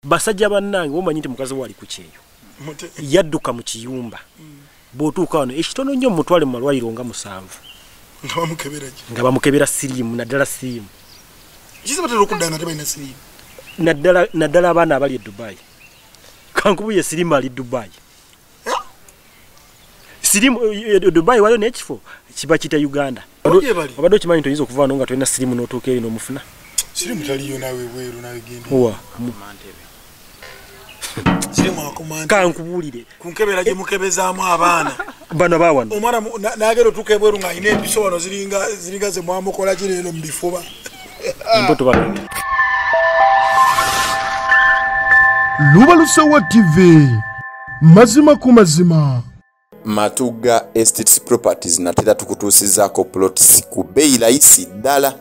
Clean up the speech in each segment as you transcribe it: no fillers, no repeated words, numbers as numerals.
Basajja bannange, omanyi nti mukazi wali ku kyeyo yadduka mu kiyumba. Bw'otuuka wano ekitono nnyo mutwale mu malwaliro nga 7 nga bamukebera siriimu, naddala siriimu. Naddala abaana abali e Dubai. Kankubuye siriimu ali Dubai. Siriimu Dubai waliyo n'ekifo kiba kita Uganda. Obadde okimanyi nti oyinza okuva wano nga tolina siriimu n'otuuka eri n'omufuna? Siriimu taliyo naawe ebweru naawe genda. Owa. Kankubuulire. Ku nkebera gye mukebezaamu abaana. Bano baawano. Omwana n'agenda otuuka ebweru ng'alina empiso wano ziringa ze mwamukola kiri eno mu bifuba. Embuto bagenda. Lubalusewa TV. Mazima ku mazima. Matugga Estates Properties natera tukutuusizaako plots ku bbeeyi layisi ddala,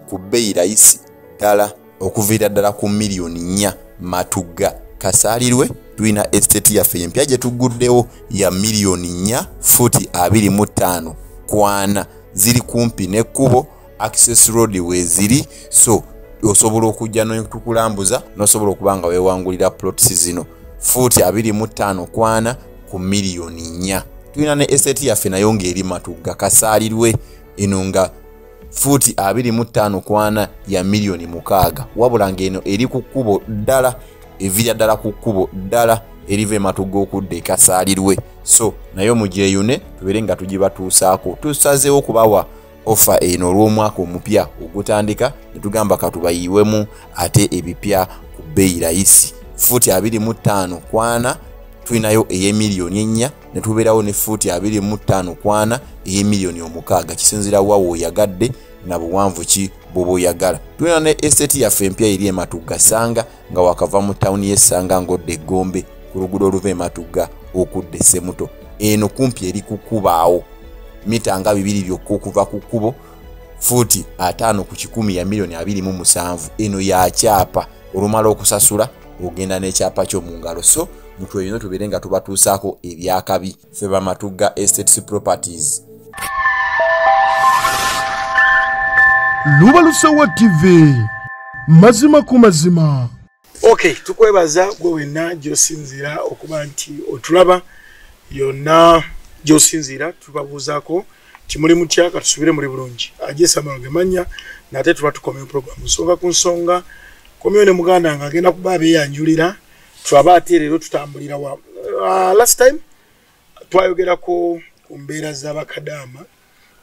ku bbeeyi layisi ddala, okuviira ddala ku miliyoni 4. Matugga Kasaalirwe tulina estate yaffe empya gye tugguddewo ya miliyoni 4 futi 25 kwana, ziri kumpi n'ekkubo Access Road weeziri, so osobola okujja n'otukulambuza n'osobola okuba nga weewangulira plots zino futi 25 kwana ku miliyoni 4. Tulina ne estate yaffe nayo ng'eri Matugga Kasaalirwe eno nga futi 25 kwana ya miliyoni 6, wabula ng'eno eri ku kkubo ddala, eviira ddala ku kkubo ddala eriva e Matugga okudda e Kasaalirwe. So nayo mugyeyune tubeere nga tugibatuusaako. Tusazeewo okubawa ofa eno olw'omwaka omupya ogutandika, ne tugamba katubayiwemu ate ebipya ku bbeeyi layisi. Futi 25 kwana tulinayo ey'emiliyoni 4, ne tubeerawo ne futi 25 kwana ey'emiliyoni 6, kisinziira wa w'oyagadde na buwanvu ki bw'oba oyagala. Tulina ne estate yaffe empya eri e Matugga Ssanga, nga wakava mu tawuni y'e Ssanga ng'odda e Gombe ku luguudo oluva e Matugga okudda e Ssemuto. Eno kumpi eri ku kkubaawo mita nga 2 byokka okuva ku kkubo, futi 50 ku 100 ya miliyoni 27. Eno ya kyapa, olumala okusasula ogenda n'ekyapa kyo mu ngalo. So mutweyune tubeere nga tubatuusaako ebyakabi. Ffe ba Matugga Estates Properties. Lubalusewa TV. Mazima ku mazima. Okay, tukwebaza gwe wenna gy'osinziira okuba nti otulaba, yonna gy'osinziira tubabuuzaako nti muli mutya, katusubire muli bulungi. Ajesamalo ge mannya, nate tuba tukomye programu nsonga ku nsonga. Komyewo ne muganda nga agenda kuba abeeyanjulira, twaba ate leero tutambulira wa. Last time twayogerako ku mbeera z'abakadaama,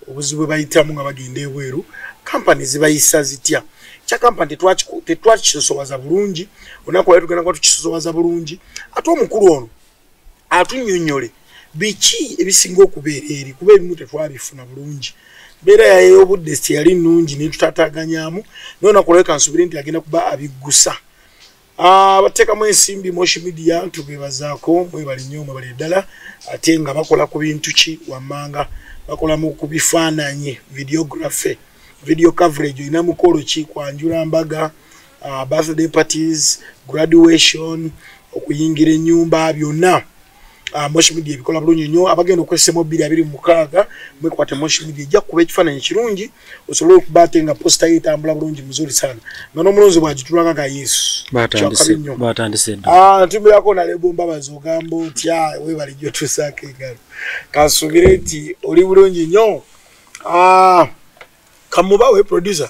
obuzibu bwe bayitamu nga bagenda ebweru, kampani zibayisa zitya. Kya kampani tetwakisosowaza bulungi, olunaku lwaleero tugenda kuba tukisosowaza bulungi. Ate omukulu ono atunnyonnyole biki ebisinga okubeera eri, kuba ebimu tetwabifuna bulungi. Mbeera y'obudde teyali nnungi ne tutataaganyaamu, naye olunaku lwaleero kansubire nti agenda kuba abiggusa. Abateekamu ensimbi Moshi Media tubeebazaako, mwebale nnyo, mwebale ddala. Ate nga bakola ku bintu ki wammanga, bakola mu ku bifaananyi, videography, video coverage, olina mukolo ki, kwanjula mbaga, birthday parties, graduation, okuyingira ennyumba, byonna. Moshi Media ebikola bulungi nnyo. Abagenda okwesemu 2026 mwekwate Moshi Media, ejja kukuba ekifaananyi kirungi osobole okuba ate nga posita ye etambula bulungi muzuri sana, nga n'omulonzi bw'agitulanga nga Yesu. Batandise dda. Ntumirako nalebo Mbabazi, ogamba otya? Weebale gy'otuusaako engalo. Kansuubire nti oli bulungi nnyo. Kamubawe producer,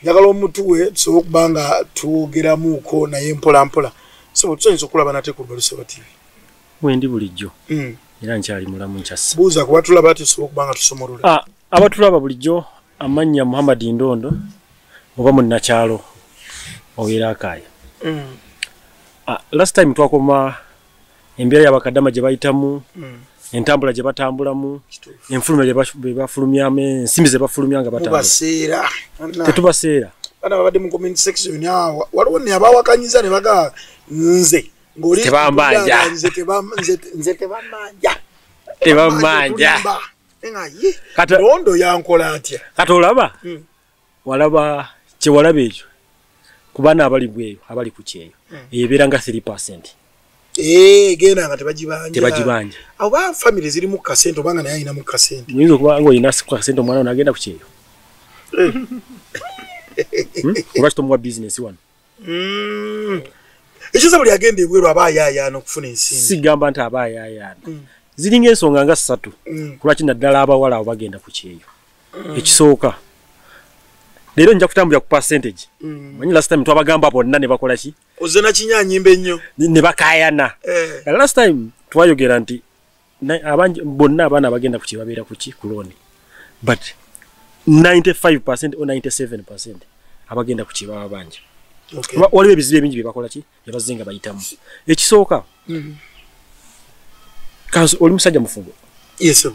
njagala omutuwe tusobole okuba nga twogeramuuko naye mpola mpola. So tuyinza okulaba nate ku Lubalusewa TV. Wendi bulijjo. Era nkyali mulamu nkyassa. Buuza kuba tulaba tusobola okuba nga tusomolola. Abatulaba bulijjo, amannya Muhammad Ndondo oba munnakyalo obeera Akaaya. Last time twakoma embeera y'abakadama gye bayitamu, entambula gye batambulamu, enfulumya gye bafulumyamu, ensimbi ze bafulumya nga batambula. Mubaseera. Tetubaseera. Bana babadde mu comment section awo, waliwo ne abawakanyiza ne baga nze ng'oli Tebambanja. Nze tebambanja. Tebambanja. Ndondo yankola atya? Kati olaba? Walaba kyewalaba ekyo ku baana abali bweru, abali ku kyeyo, ebeera nga 3%. Genda nga tebagibanja. Tebagibanja. Abo family ziri mu kasente obanga naye alina mu kasente. Oyinza okuba ng'olina kasente omwana ono agenda ku kyeyo. Lwaki tomuwa bizinesi wano? Ekiza buli agenda ebweru aba ayaayaana okufuna ensimbi. Sigamba nti aba ayaayaana. Ziringa ensonga nga ssatu kulwaki naddala abawala abo bagenda ku kyeyo. Ekisooka, leero nja kutambulira ku percentage. Manyi last time twabagamba bonna ne bakola ki? Ozze na kinyanyimba ennyo. Ne bakaayana. Last time twayogera nti bonna abaana abagenda ku kyeyo babeera ku ki? Ku loan. But 95% or 97% abagenda ku kyeyo baba banja. Waliwo ebizibu ebingi bye bakola ki? Bye bazze nga bayitamu. Ekisooka, kanso oli musajja mufumbo? Yes.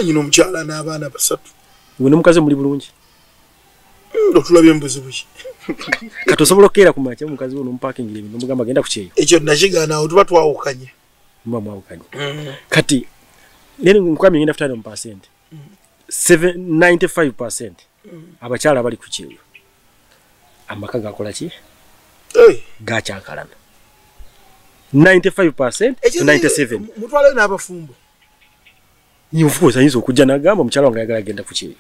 Nyina omukyala n'abaana basatu. Gwe n'omukazi muli bulungi? Otulabye mu buzibu ki? Kati osobola okukeera ku makya omukazi wo n'omupakingira ebintu n'omugamba genda ku kyeyo? Ekyo nakigaana, awo tuba twawukanye. Muba mwawukanye. Kati leero nkwamye ngenda kutandika mu percent. 95% abakyala abali ku kyeyo amaka gakola ki? Gakyankalana. 95% to 97. Mutwale n'abafumbo. Of course ayinza okujja n'agamba omukyala wange ayagala agenda ku kyeyo.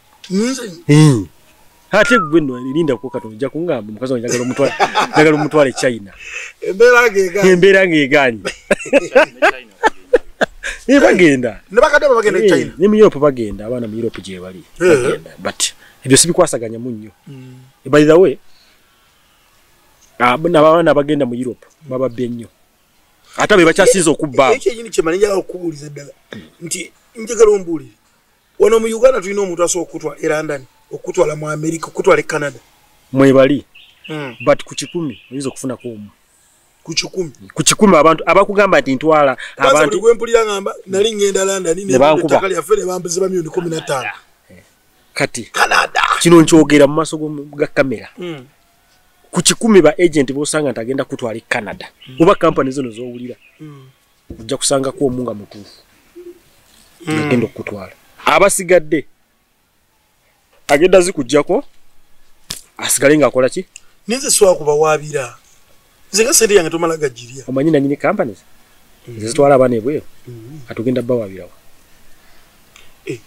Ate gwe nno linda ko katono ojja kungamba omukazi wange njagala omutwale China. Embeera ng'egaanye. Bagenda. Ne bakadde bagenda e China. Ne mu Europe bagenda, abaana mu Europe gye bali. Bagenda. But ebyo sibikwasaganya mu nnyo. By the way, abaana abagenda mu Europe bababye nnyo. Ate be bakyasinze okubba. Ekyo kyennyini kye mmanyi njagala okukubuuliza ddala nti njagala ombuulire. Wano mu Uganda tulina omuntu asobola okukutwala e London, okukutwala mu America, okukutwala e Canada. Mwebali. But ku 100 oyinza okufunako omu. Ku 100. Ku 100 abantu abakugamba nti ntwala abantu. Gwe mpulira ngamba nali ngenda London ne ettaka lyaffe ne bambuziba miliyoni 15. Kati Canada. Kino nkyogera mu maaso ga kamera. Ku 100 ba agent b'osanga nti agenda kutwala e Canada. Oba company zino z'owulira. Ojja kusangako omu nga mutuufu. Agenda okukutwala. Abasigadde agenda zikuggyako asigale ng'akola ki? Ninze sobola kubawaabira. Nze nga ssente yange tomala gagirya. Omanyi nannyini companies zitwala abaana ebweru kati ogenda bawaabirawa.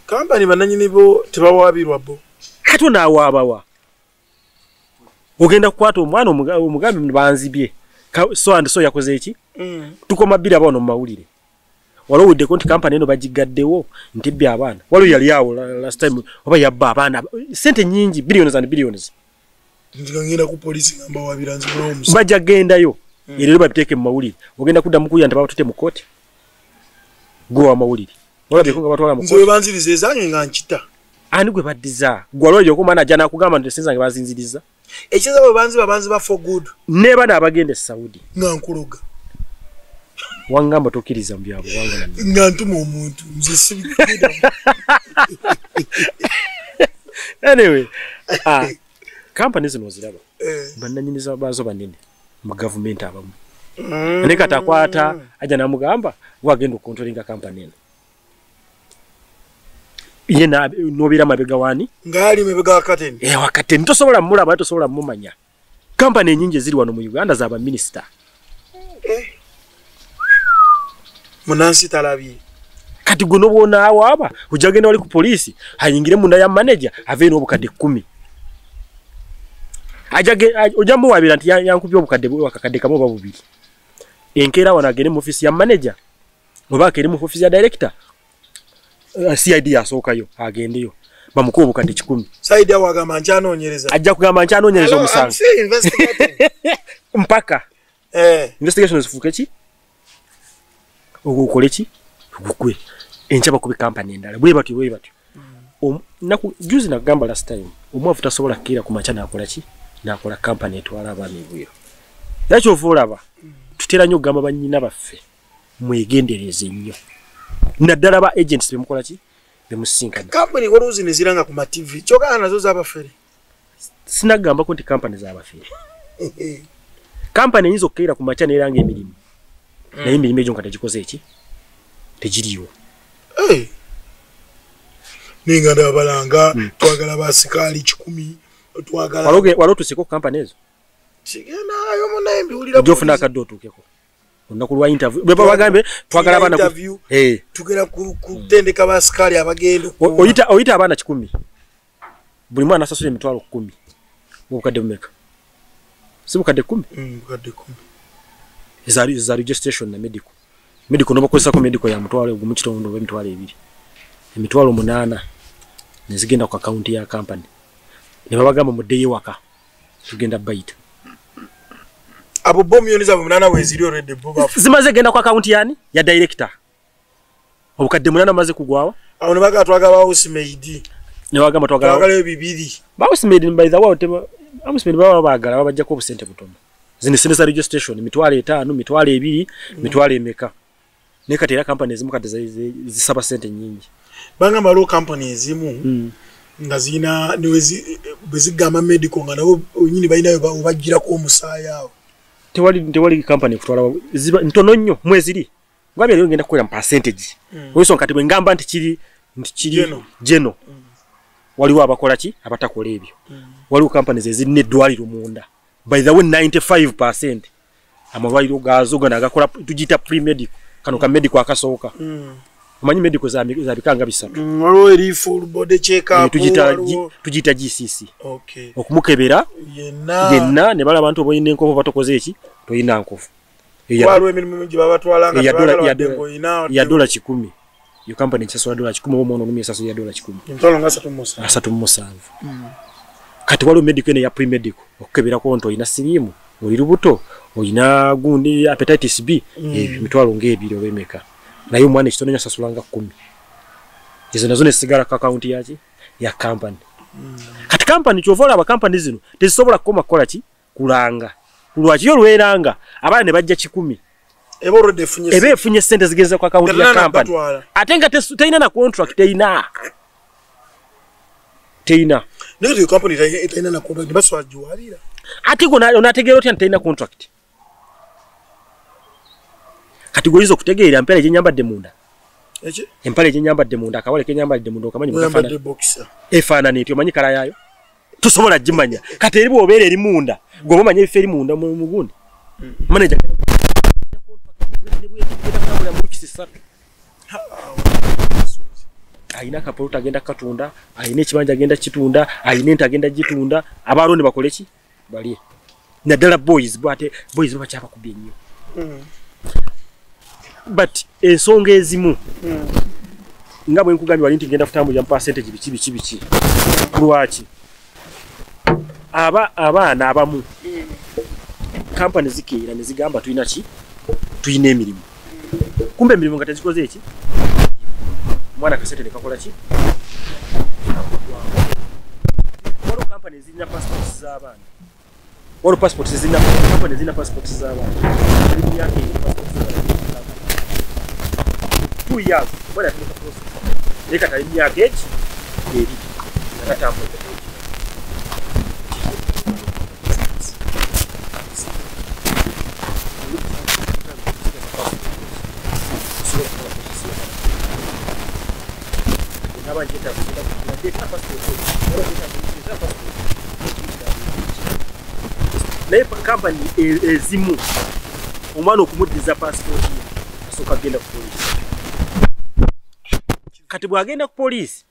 Kampani bannannyini bo tebawaabirwa bo. Kati onaawaabawa? Ogenda kukwata omwana omugambe banzibye. So and so yakoze eki? Tukoma bbiri abaana mu mawulire. Waliwo nti kampani eno bagigaddewo nti ebbye abaana. Waliwo yali awo last time oba yabba abaana ssente nnyingi, billions and billions. Nze ngenda ku poliisi nga mbawaabira nzigulewo omusango. Bajja gendayo. Era babiteeke mu mawulire. Ogenda kuddamu kuwulira nti babatutte mu kkooti. Gwe wa mawulire. Walabyeko nga batwala mu kkooti. Nze banziriza ezange nga nkita. Ani gwe baddiza? Gwe waliwo omwana ajja n'akugamba nti ssente zange bazinziriza. Ekiza bwe banziba for good. Ne bano abagenda e Saudi. Nga nkuloga. Wangamba tokkiriza mu byabwe wanga nga ntuma omuntu nze sibikira. Anyway, companies zino oziraba. Bannannyini baazo banene mu gavumenti abamu. Naye kati akwata ajja n'amugamba gwagenda okukontrolinga kampani eno. Ye n'obeera mabega waani? Ng'ali mabega wa kateni. Wa kateni tosobola mmulaba, tosobola mmumanya. Kampani ennyingi eziri wano mu Uganda za baminisita. Munansi talabye. Kati gwe n'obwonaawaaba ojja genda wali ku poliisi ayingire munda ya manager aveeyo n'obukadde 10. Ojja muwaabira nti yankubye obukadde akakadde kamu oba bubiri. Enkeera wano agende mu ofiisi ya manager oba agende mu ofiisi ya director, CID yasookayo agendeyo bamukuwe obukadde 10. CID awo agamba nkyanoonyereza. Ajja kugamba nkyanoonyereza omusango. Mpaka investigation zifuuke ki? Okole ki? Gukwe. Enkya bakube kampani endala. Bwe batyo bwe batyo. Juzi nagamba last time omwavu tasobola kukeera ku makya n'akola ki? N'akola kampani etwala abaana ebweru. Era ky'ova olaba tutera nnyo okugamba bannyina baffe mwegendereze nnyo. Naddala ba agents bemukola ki? Bemusisinkana. Kampani waliwo zino eziranga ku ma TV kyokka nazo z'abafere. Sinagambako nti kampani z'abafere. Kampani eyinza okukeera ku makya n'eranga emirimu. Naye emirimu egyo nga tegikoze eki? Tegiriiwo. Ninga ndabalanga twagala basikaali 100 twagala. Waliwo otuuseko ku kampani ezo? Sigendayo munaye mbiwulira. Ojja ofuna akadde otuukeko. Olunaku lwa interview. Bwe bagambe twagala abaana tugera kutendeka basikaali abagenda. Oyita abaana 100. Buli mwana asasula emitwalo 10. Obukadde bumeka? Si bukadde 10? Bukadde 10. Eza registration na medical. Medical nobakozesako medical ya mutwalo gumu kitundu oba 20,000. 8,000 nezigenda ku account ya company. Ne babagamba muddeyo waka tugenda bayita. Abo bo milioni za 8 weziri already bo bafu. Zimaze genda ku account yani ya director. Obukadde 8 maze kugwawa. Awo ne baga twagala housemaid. Ne bagamba twagala twagala bibiri. Ba housemaid by the way otema housemaid baba bagala babajjako obusente butono. Zino sente za registration 5,000, 2,000, mitwalo emeka. Ne kati era company ezimu kati zisaba sente nyingi. Bangamba lo company ezimu nga zina niwezi bezigamba medical nga nabo nyini balinayo obajjirako omusaayi awo. Tewali company kutwala ziba ntono nnyo mweziri. Ngabye leo ngenda kukolera mu percentage. Oyso kati bwe ngamba nti kiri geno. Waliwo abakola ki abatakola ebyo. Waliwo companies ezirina eddwaliro munda. By the way 95% amalwaliro gaazo gano agakola tugiyita pre-medical. Kano ka medical akasooka. Omanyi medical za bikanga bisatu. Waliwo eri full body check up. Tugiyita GCC. Okay. Okumukebera yenna ne balaba abantu oba enkovu batokoze eki toyina nkovu. Waliwo emirimu gye babatwala nga tebagala wadde ng'oyina ya $100. Yo company ekisasula $100 oba omwana olumye esasula ya $100. Emitwalo nga 37. 37. Kati waliwo medical eno ya pre-medical okukeberako nti olina siriimu, oli lubuto, olina gundi hepatitis B, emitwalo ng'ebiri oba emeka. Naye omwana ekitono nnyo asasula nga 10. Ezo nazo ne zisigala ku account yaki ya company. Kati company ky'ova olaba company zino tezisobola kukoma kukola ki kulanga. Lwaki yo lweranga abaana ne bajja 100. Eba already efunye eba efunye sente zigeza ku account ya company. Ate nga terina na contract terina. Terina. Naye yo company terina na contract baswa juwalira. Ate go onategeera otya nti terina contract. Kati goyiza okutegeera empale gye nyambadde munda. Eki? Empale gye nyambadde munda akawale ke nyambadde munda okamanyi mukafana. Efaanana etyo omanyi kala yaayo. Tosobola gimanya. Kati eri bw'obeera eri munda gwe omanya ebifo eri munda mu gundi. Manager alina akapolota agenda katunda, alina ekibanja agenda kitunda, alina ente agenda gitunda, abaalooni bakole ki? Balye. Naddala boys bo ate boys bo bakyabakubye nnyo. But ensonga ezimu nga bwe nkugambye wali nti ngenda kutambulira mu percentage biki biki biki. Lwaki? Abaana abamu company zikeera ne zigamba tulina ki? Tulina emirimu. Kumbe emirimu nga tezikoze eki? Omwana akasente ne kakola ki? Waliwo company ezirina passports z'abaana. Waliwo passports ezirina company ezirina passports z'abaana. Emyaka ebiri passports z'abaana. 2 years omwana yatandika process. Naye kati ali myaka eki? Ebiri. Nga tatambula. Naye company ezimu omwana okumuddiza passport ye asooka agenda ku poliisi. Kati bw'agenda ku poliisi,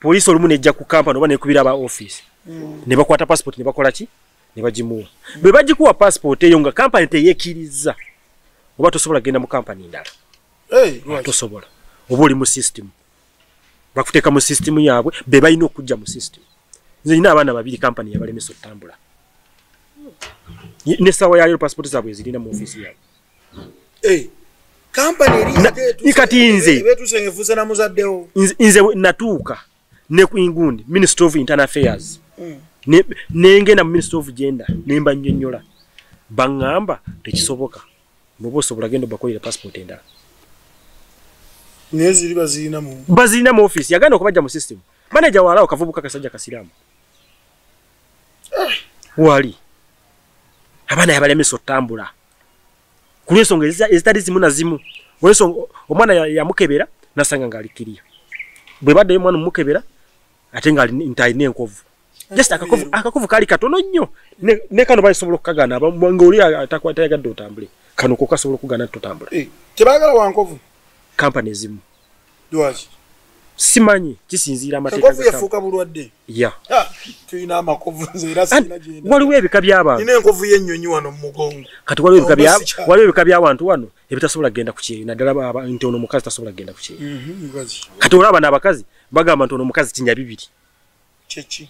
poliisi olumu nejja ku company oba nekubira aba office ne bakwata passport ne bakola ki? Ne bagimuwa. Bwe bagikuwa passport eyo nga company teyekkiriza oba tosobola kugenda mu company ndala. Tosobola. Oba oli mu system. Bakuteeka mu system yaabwe be balina okujja mu system. Nze nina abaana babiri company yabalemesa okutambula. N'essaawa ya leero passport zaabwe ezirina mu ofiisi yaabwe. Company eri kati nze ebeetuse ng'efuuse na muzaddewo. Nze natuuka ne ku Ingundi Ministry of Internal Affairs. Nengenda mu Ministry of Gender ne mbannyonnyola. Baŋŋamba tekisoboka. Bw'oba osobola genda obakolere passport endala. Naye ziri bazirina mu bazirina mu office yagaana okubajja mu system. Manager walawo kavubuka kasajja kasiraamu. Wali abaana yabalemesa otambula ku lw'ensonga ezitali zimu na zimu. Olw'ensonga omwana yamukebera nasanga ng'alikiriya. Bwe baddayo omwana omukebera ate nti alina enkovu. Just akakovu kaali katono nnyo. Ne kano basobola okukagaana ng'oli atayagadde otambule. Kano ko kasobola okugaana nti totambula. Tebaagala wankovu? Company ezimu. Lwaki? Simanyi kisinziira amateeka. Enkovu yafuuka bulwadde. Ya. Tulina amakovu nze era sirina gyenda. Waliwo ebika by'abantu. Nina enkovu y'ennyonyi wano mu mugongo. Kati waliwo ebika by'abantu wano ebitasobola kugenda ku kyeyo, naddala nti ono omukazi tasobola kugenda ku kyeyo. Kati olaba n'abakazi bagamba nti ono omukazi kinyabibiri. Kyeki?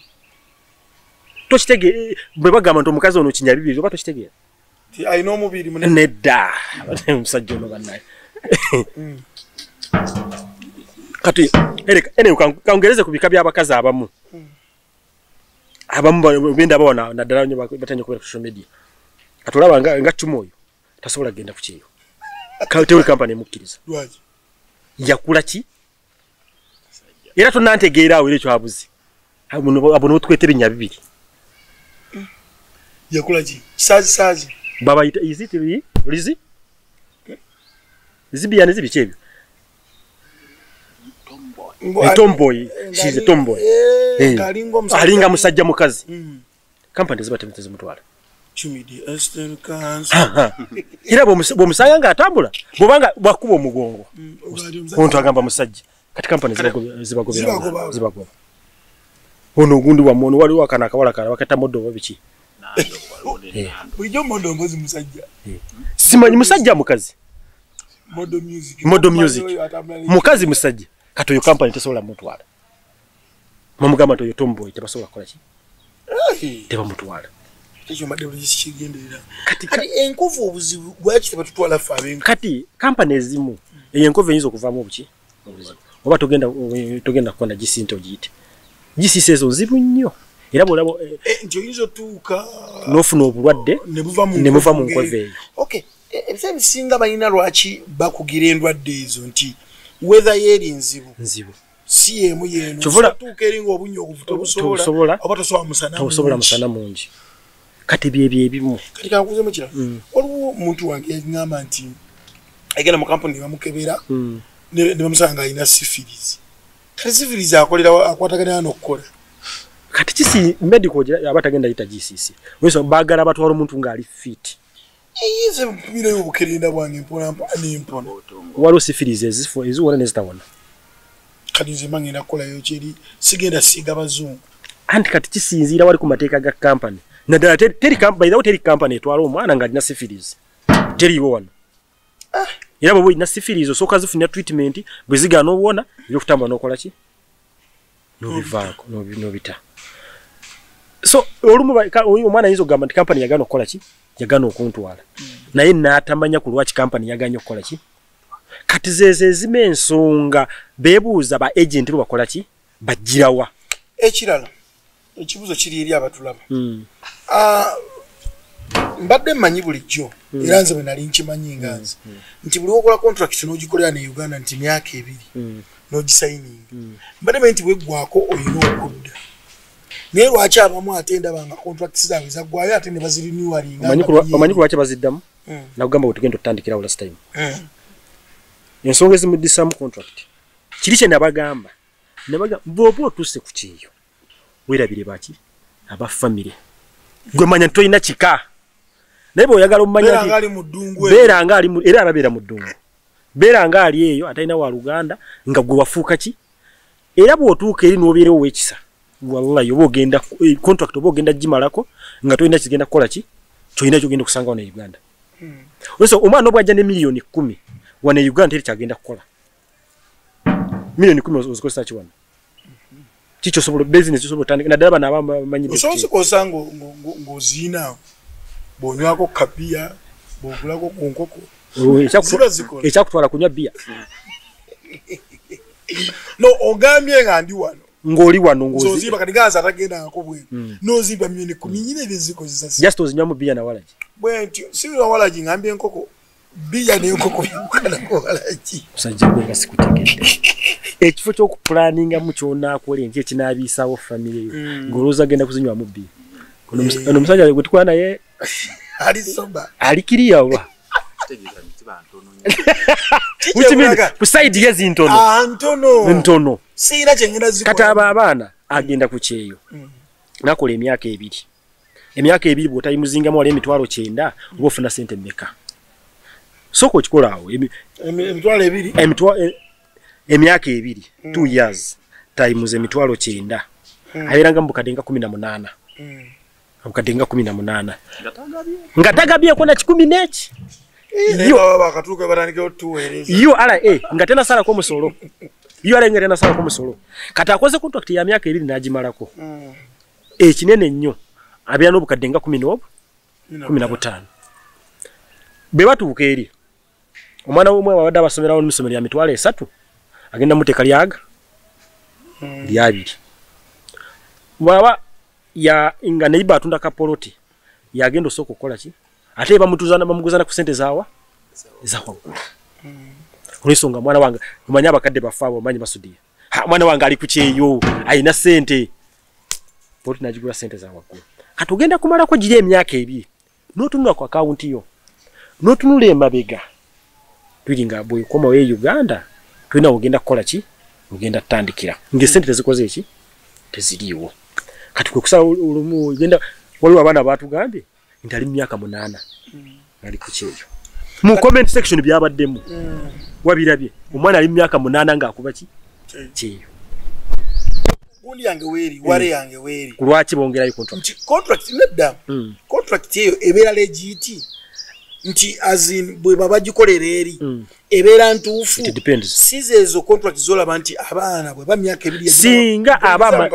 Tokitegeera bwe bagamba nti omukazi ono kinyabibiri oba tokitegeera? Alina omubiri munene. Nedda. Omusajja ono bannaye. Kati ene kaongereze ku bika by'abakazi abamu. Abamu benda bawana naddala nnyo batanya kubeera ku social media. Kati olaba nga Chuma oyo tasobola kugenda ku kyeyo. Tewali kampani emukkiriza. Lwaki? Yakula ki? Era tonnantegeera awo era ekyo abuzi. Abo n'otweta ebinyabibiri. Yakula ki? Kisaazi. Babayita is it lizi? Zibiyane zibiki ebyo? Tomboy, she's a tomboy. Alinga musajja mukazi. Kampani ziba tezimutwala. Era bw'omusanga ng'atambula, bw'obanga bwakuba omugongo. Omuntu agamba musajja. Kati kampani zibagoba. Ono ogundi wammwe ono waliwo akana akawala kala bakata moddo oba biki. Bulijjo moddo mbozi musajja. Simanyi musajja mukazi. Moddo music. Moddo music. Mukazi musajja. Kati oyo kampani tesobola mutwala. Mamugamba nti oyo tomboy tebasobola kukola ki? Tebamutwala. Ekyo mbadde bulijjo sikigenderera. Kati enkovu obuzibu lwaki tebatutwala ffe ab'enkovu? Kati kampani ezimu eyo enkovu eyinza okuvaamu obuki? Obuzibu. Oba togenda kukonda GC nti ogiyite. GC ezo nzibu nnyo. Era bw'olaba nti oyinza otuuka n'ofuna obulwadde ne buva mu nkovu eyo. Okay. Ebiseera ebisinga balina lwaki bakugira endwadde ezo nti weather yeri nzibu. Nzibu. Si emu yeno. Tuuka eri ng'obunnyogovu tobusobola oba tosobola musana mungi. Kati byebyo ebimu. Kati kankuzeemu kirala. Waliwo omuntu wange yaŋŋamba nti agenda mu kampuni ne bamukebera ne bamusanga alina syphilis. Kati syphilis akolera akwatagana n'okukola. Kati kisi medical aba tagenda yita GCC. Oyinza baagala batwala omuntu ng'ali fit. Nze mpimirayo obukerenda bwange mpola mpola n'empona. Waliwo syphilis eziwona n'ezitawona. Kati nze mba ngenda kukolayo kyeri sigenda siiga bazungu. Anti kati kisinziira wali ku mateeka ga kampani. Naddala teri kampani etwala omwana ng'alina syphilis. Teriiwo wano. Era bw'oba olina syphilis osooka zifunira treatment, bwe zigaana obuwona, ebyokutambula n'okola ki? N'obivaako, n'obita. So olumu omwana ayinza okugamba nti kampani yagaana okukola ki? Yagaana okuntwala. Naye n'atamanya ku lwaki kampani yagaanye okukola ki? Kati zezo ezimu ensonga beebuuza ba agent bo bakola ki? Bajjirawa. Ekirala ekibuuzo kiri eri abatulaba. Mbadde mmanyi bulijjo era nze bwe nali nkimanyi nga nze nti buli wokola contract n'ogikolera ne Uganda nti myaka ebiri n'ogisayininga. Mbadde mmanyi nti bweggwako olina okudda. Naye lwaki abamu ate ndaba nga contracts zaabwe zaggwayo ate ne bazirenewinga? Omanyi lwaki baziddamu? Nakugamba bwe tugenda otutandikirawo last time. Ensonga ezimuddisaamu contract. Kiri kye nabagamba. Nabagamba bw'oba otuuse ku kyeyo weerabire baki? Aba famire. Gwe manya nti tolina kika. Naye bw'oyagala omumanya nti beera nga ali mu era ababeera mu ddungu. Beera nga ali eyo atalina wa luganda nga gwe wafuuka ki? Era bw'otuuka eri n'obeera ow'ekisa. Wallahi oba ogenda contract oba ogenda gimalako nga tolina kigenda kukola ki? Kyolina ky'ogenda okusanga wano e Uganda. Olw'ensonga omwana obw'ajja ne miliyoni 10 wano e Uganda teri kyagenda kukola. Miliyoni 10 ozikozesa ki wano? Kiki osobola business osobola otandika naddala bano abamanyi Osobola ozikozesa ng'oziina bw'onywako kabiya bw'ogulako ku nkoko. Ekyakutwala kunywa bbiya. No ogambye nga ndi wano. Ng'oli wano ng'ozi. Nzozimba kati gaza atagendangako bweru. N'ozimba miliyoni 10 nyina ebizikozesa. Just ozinywamu bbiya na walagi. Bwe ntyo si walagi ngambye enkoko bbiya n'enkoko byawukanako walagi. Musajja gwe nga sikutegedde. Ekifo ky'okupulaningamu ky'onaakola enkya ekinaabiisaawo famire yo ng'olowooza agenda kuzinywamu bbiya. Ono omusajja gwe tukola naye ali soba. Ali kiriya oba? Ku side ye zintono. Ntono. Ntono. Sirina kye ngenda zikola. Kati abo abaana agenda ku kyeyo. Nakola emyaka ebiri. Emyaka ebiri bw'otayimuzingamu wali emitwalo 90 oba ofuna ssente mmeka? Sooka okikola awo. Emitwalo ebiri? Emyaka 2, 2 years times emitwalo 90. Abeeranga mu bukadde nga 18. Obukadde nga 18. Nga tagabyeko na 10 n'eki. Yo bakatuuka batandike otuweereza. URA nga tenasalako omusolo. URA nga tenasalako omusolo. Kati akoze contract ya myaka 2 n'agimalako. Ekinene nnyo abeera n'obukadde nga 15. Bwe batuuka eri omwana w'omwe abadde abasomerawo mu ssomero lya 300,000 agenda muteeka lyaga lya 2. Bw'aba ya nga neighbor atunda kapoloti yagenda osooka okukola ki, ate bamutuzana bamuguzana ku ssente zaawa eza waggulu. Olw'ensonga mwana wange omanyi abakadde baffe abo omanyi basudiya, mwana wange ali ku kyeyo alina ssente, poloti n'agigula ssente za waggulu. Kati ogenda kumalako giri emyaka 2 n'otunula ku akawunti yo n'otunula emabega, tuli nga bw'okomawo e Uganda tulina ogenda kukola ki, ogenda kutandikira ng'essente tezikoze eki, teziriiwo. Kati kwe kusala olumu ogenda, waliwo abaana baatugambye nti ali mu myaka 8 ali ku kyeyo. Mu comment section byabaddemu wabirabye, omwana ali mu myaka 8 ng'akuba ki kyeyo. Gundi yange weeri, wale yange weeri. Ku lwaki bongerayo contract? Contract nedda. Contract eyo ebeera legit. Nti as in bwe baba bagikolera eri ebeera ntuufu. It depends. Si ezo contract zolaba nti abaana bwe ba myaka 2 singa aba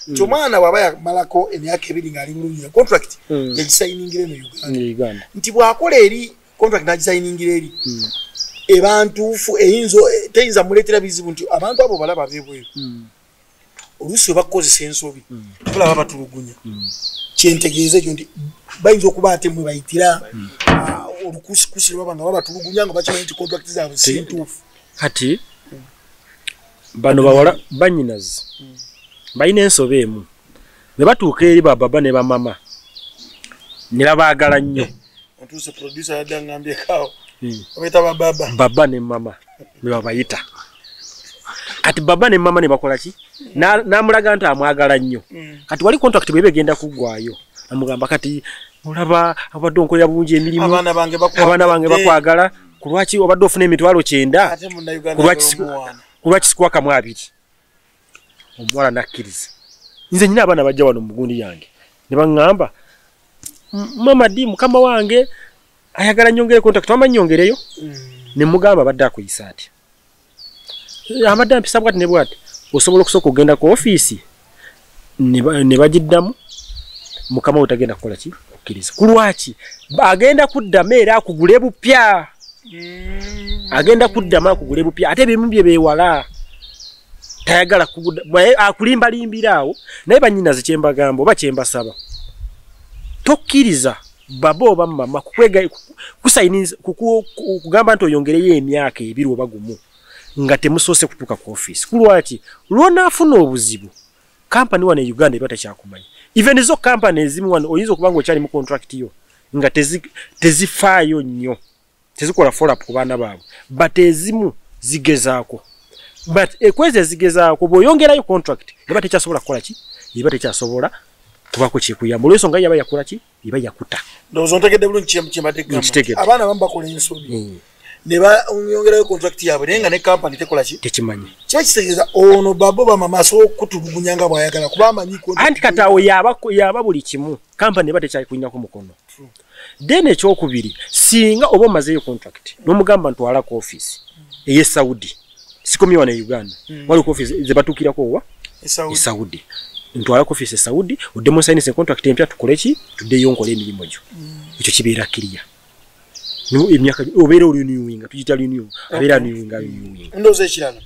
nti omwana bw'aba yamalako emyaka 2 ng'ali bulungi contract yagisayiningira eno Uganda. Nti bw'akola eri contract n'agisayiningira eri eba ntuufu, eyinza teyinza muleetera bizibu nti abantu abo balaba beebweru. Oluusi bwe bakozesa ensobi tulaba batulugunya. Kyentegeeza ekyo nti bayinza okuba ate mwe bayitira olukusikusi lwe baba nga babatulugunya nga bakimanyi nti contract zaabwe si ntuufu. Kati bano bawala bannyinazi balina ensobi emu, bwe batuuka eri bababa ne bamama ne babaagala nnyo. Ntuuse producer yadde aŋŋambyeko awo, babayita bababa. Baba ne mama ne babayita. Kati baba ne mama ne bakola ki? N'amulaga nti amwagala nnyo. Kati wali contract bw'eba egenda kuggwaayo, amugamba kati olaba obadde onkolera bulungi emirimu, abaana bange bakwagala, ku lwaki obadde ofuna 90,000, ku lwaki sikuwakamu 2? Omuwala n'akkiriza. Nze nnyina abaana bajja wano mu gundi yange ne baŋŋamba, mama di mukama wange ayagala nnyongere contract, wamma nnyongereyo? Ne mugamba abadde akuyisa atya, abadde ampisa bw'ati ne bw'ati. Osobola okusooka ogenda ku ofiisi ne bagiddamu, mukama we tagenda kukola ki, kukkiriza. Ku lwaki? Agenda kuddamu era akugule bupya. Agenda kuddamu akugule bupya, ate ebimu bye beewala tayagala akulimbalimbira awo. Naye bannyinazi kye mbagamba oba kye mbasaba, tokkiriza baba oba mama kugamba nti oyongereyo emyaka 2 oba 1 nga temusoose kutuuka ku ofiisi. Ku lwaki? Lw'onaafuna obuzibu, kampani wano e Uganda eba tekyakumanya. Even zo kampani ezimu wano oyinza okuba ng'okyali mu contract yo nga tezifaayo nnyo, tezikola follow up ku baana baabwe, but ezimu zigezaako. But ekwezi ezigezaako bw'oyongerayo contract eba tekyasobola kukola ki, eba tekyasobola kubako kyekuyamba olw'ensonga yaba yakola ki, eba yakuta. Ndowooza ontegedde bulungi kye mbadde ggamba. Abaana abamu bakola ensobi ne bayongerayo contract yaabwe naye nga ne kampani tekola ki, tekimanyi. Kiba kitegeeza ono babo bamama asobola okukutulugunya nga bw'ayagala kuba amanyi. Anti kati awo yaba buli kimu, kampani eba tekyakulinako mukono. Then ekyokubiri, singa oba omazeeyo contract n'omugamba ntwala ku ofiisi ey'e Saudi, sikomye wano e Uganda, waliwo ku ofiisi ze batuukirako owa e Saudi, ntwala ku ofiisi e Saudi oddemu osayinise contract empya tukole ki, tuddeyo nkole emirimu gyo. Ekyo kibeera kiriya. Emyaka obeera oli renewinga, tugiyita renew, abeera renewinga. Ndowooza ekirala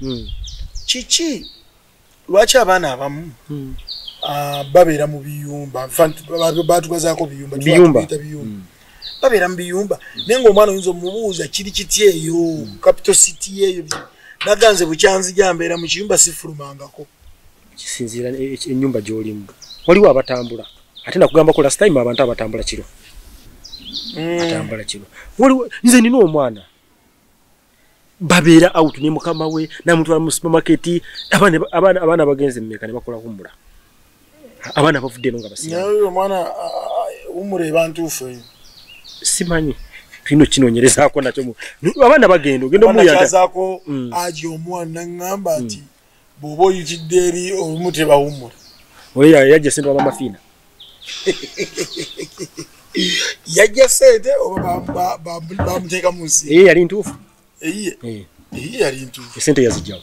kiki lwaki abaana abamu babeera mu biyumba, batugazaako biyumba, babeera mu biyumba naye ng'omwana oyinza omubuuza kiri kiti eyo capital city eyo, naganze bukyanzija mbeera mu kiyumba sifulumangako. Kisinziira ennyumba gy'olimu. Waliwo abatambula, ate nakugambako last time abantu abatambula kiro. Atambula kiro. Waliwo nze nina omwana babeera out ne mukama we namutwala mu supermarket, abaana bagenze mmeka ne bakola humula, abaana bavudde eno nga basiiba. Naye omwana humula eba ntuufu eyo. Simanyi Tulina okinoonyerezaako nakyo. Abaana bagenda ogenda omuyanda. Aji omwana ngamba nti bw'oba oyitidde eri olumu tebawummula. Oyo yajja ssente wa Mama Fiina. Yajja ssente oba bamuteeka mu nsi? Eyo yali ntuufu. Eyiye yali ntuufu. Essente yazijjawo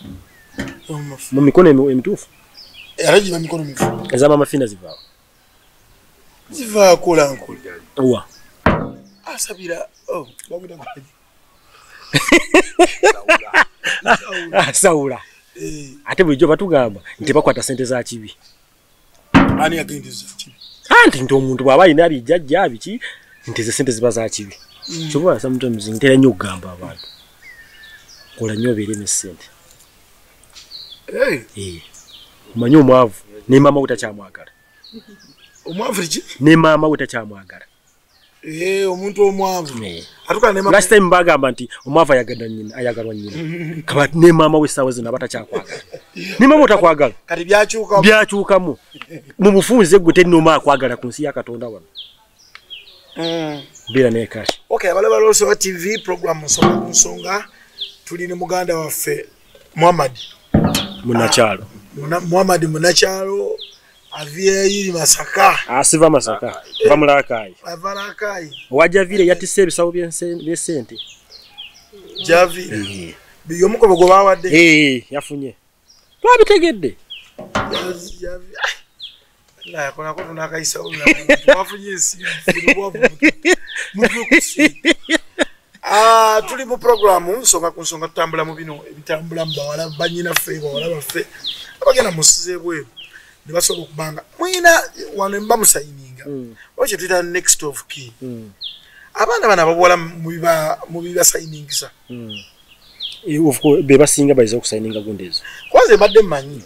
mu mikono emituufu. Era giba mikono mifu. Eza Mama Fiina zivaawo. Zivaako lankola. Owa? Asabira bamuta kwaji. Sawula. Ate bulijjo batugamba nti bakwata ssente za kibi. Ani yagenda za kibi? Anti nti omuntu bw'aba alina ebijjajja biki nti ze ssente ziba za kibi. Kyova sometimes ntera nnyo okugamba abantu kola nnyo obeere ne ssente. Omanyi omwavu ne maama we takyamwagala. Omwavu ki? Ne maama we takyamwagala. Omuntu omwavu. Atuka ne mama. Last time bagamba nti omwavu ayagalwa nnyina, ayagalwa nnyina. Kaba ne maama we ssaawa zino abatakyakwagala. Ne maama otakwagala. Kati byakyukamu. Byakyukamu. Mu bufunze gwe teri akwagala ku nsi ya Katonda wano. Beera ne cash. Okay, abalaba Loosowa TV program nsonga ku nsonga tuli ne muganda waffe Muhammad Munakyalo. Muhammad Munakyalo avyeyi Masaka. Asiva Masaka. Va Mulakayi. Ava Lakayi. Owa Javire yatisse ebisawo by'essente. Javire. Biyomukobo gwe bawadde. Yafunye. Twabitegedde. Javire. La yakolako tunakayisawo wafunye ensimbi. Tuli mu programu nsonga ku nsonga tutambula mu bino ebitambula mu bawala bannyinaffe bawala baffe abagenda mu nsi z'ebweru ne basobola okubanga mwina wano mba musayininga oba kye tuyita next of kin. Abaana bano abawala mu bibasayiningisa be basinga bayinza okusayininga gundi ezo. Kwanza mbadde mmanyi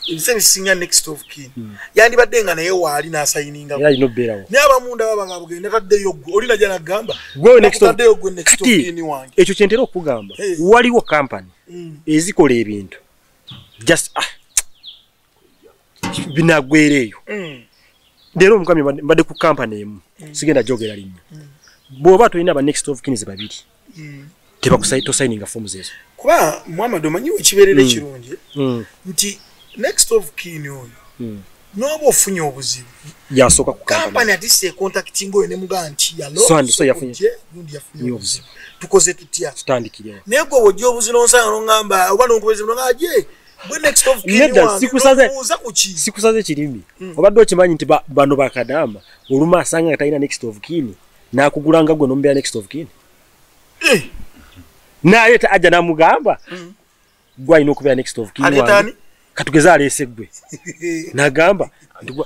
ebisa ebisinga next of kin yandibadde nga naye waali n'asayininga naye abamunda baba nga bugenda taddeyo ggwe oli najja n'agamba taddeyo ggwe next of kin wange. Ekyo kye ntera okugamba waliwo kampani ezikola ebintu just binagwera eyo. Leero omukami mbadde ku kampani emu sigenda jogera linnya. Bw'oba tolina ba next of kin babiri tebakusayininga forms ezo. Kuba Muhammad omanyi ekibeerera ekirungi nti next of kin oyo n'oba ofunye obuzibu yasooka ku kampani atise econtacting oyo ne mugamba nti yalo so yafunye gundi yafunye obuzibu tukoze tutya tutandikirewo. Naye gwe bw'ojja obuzibu n'onsanga n'ongamba oba n'onkubeza n'ongamba je gwe next of kin wange sikusaze kirimi. Obadde okimanyi nti bano bakadaama oluma asanga nga talina next of kin n'akugulanga gwe n'omubeera next of kin. Naye ajja n'amugamba gwe alina okubeera next of kin wange. Katugeze aleese ggwe n'agamba nti gwe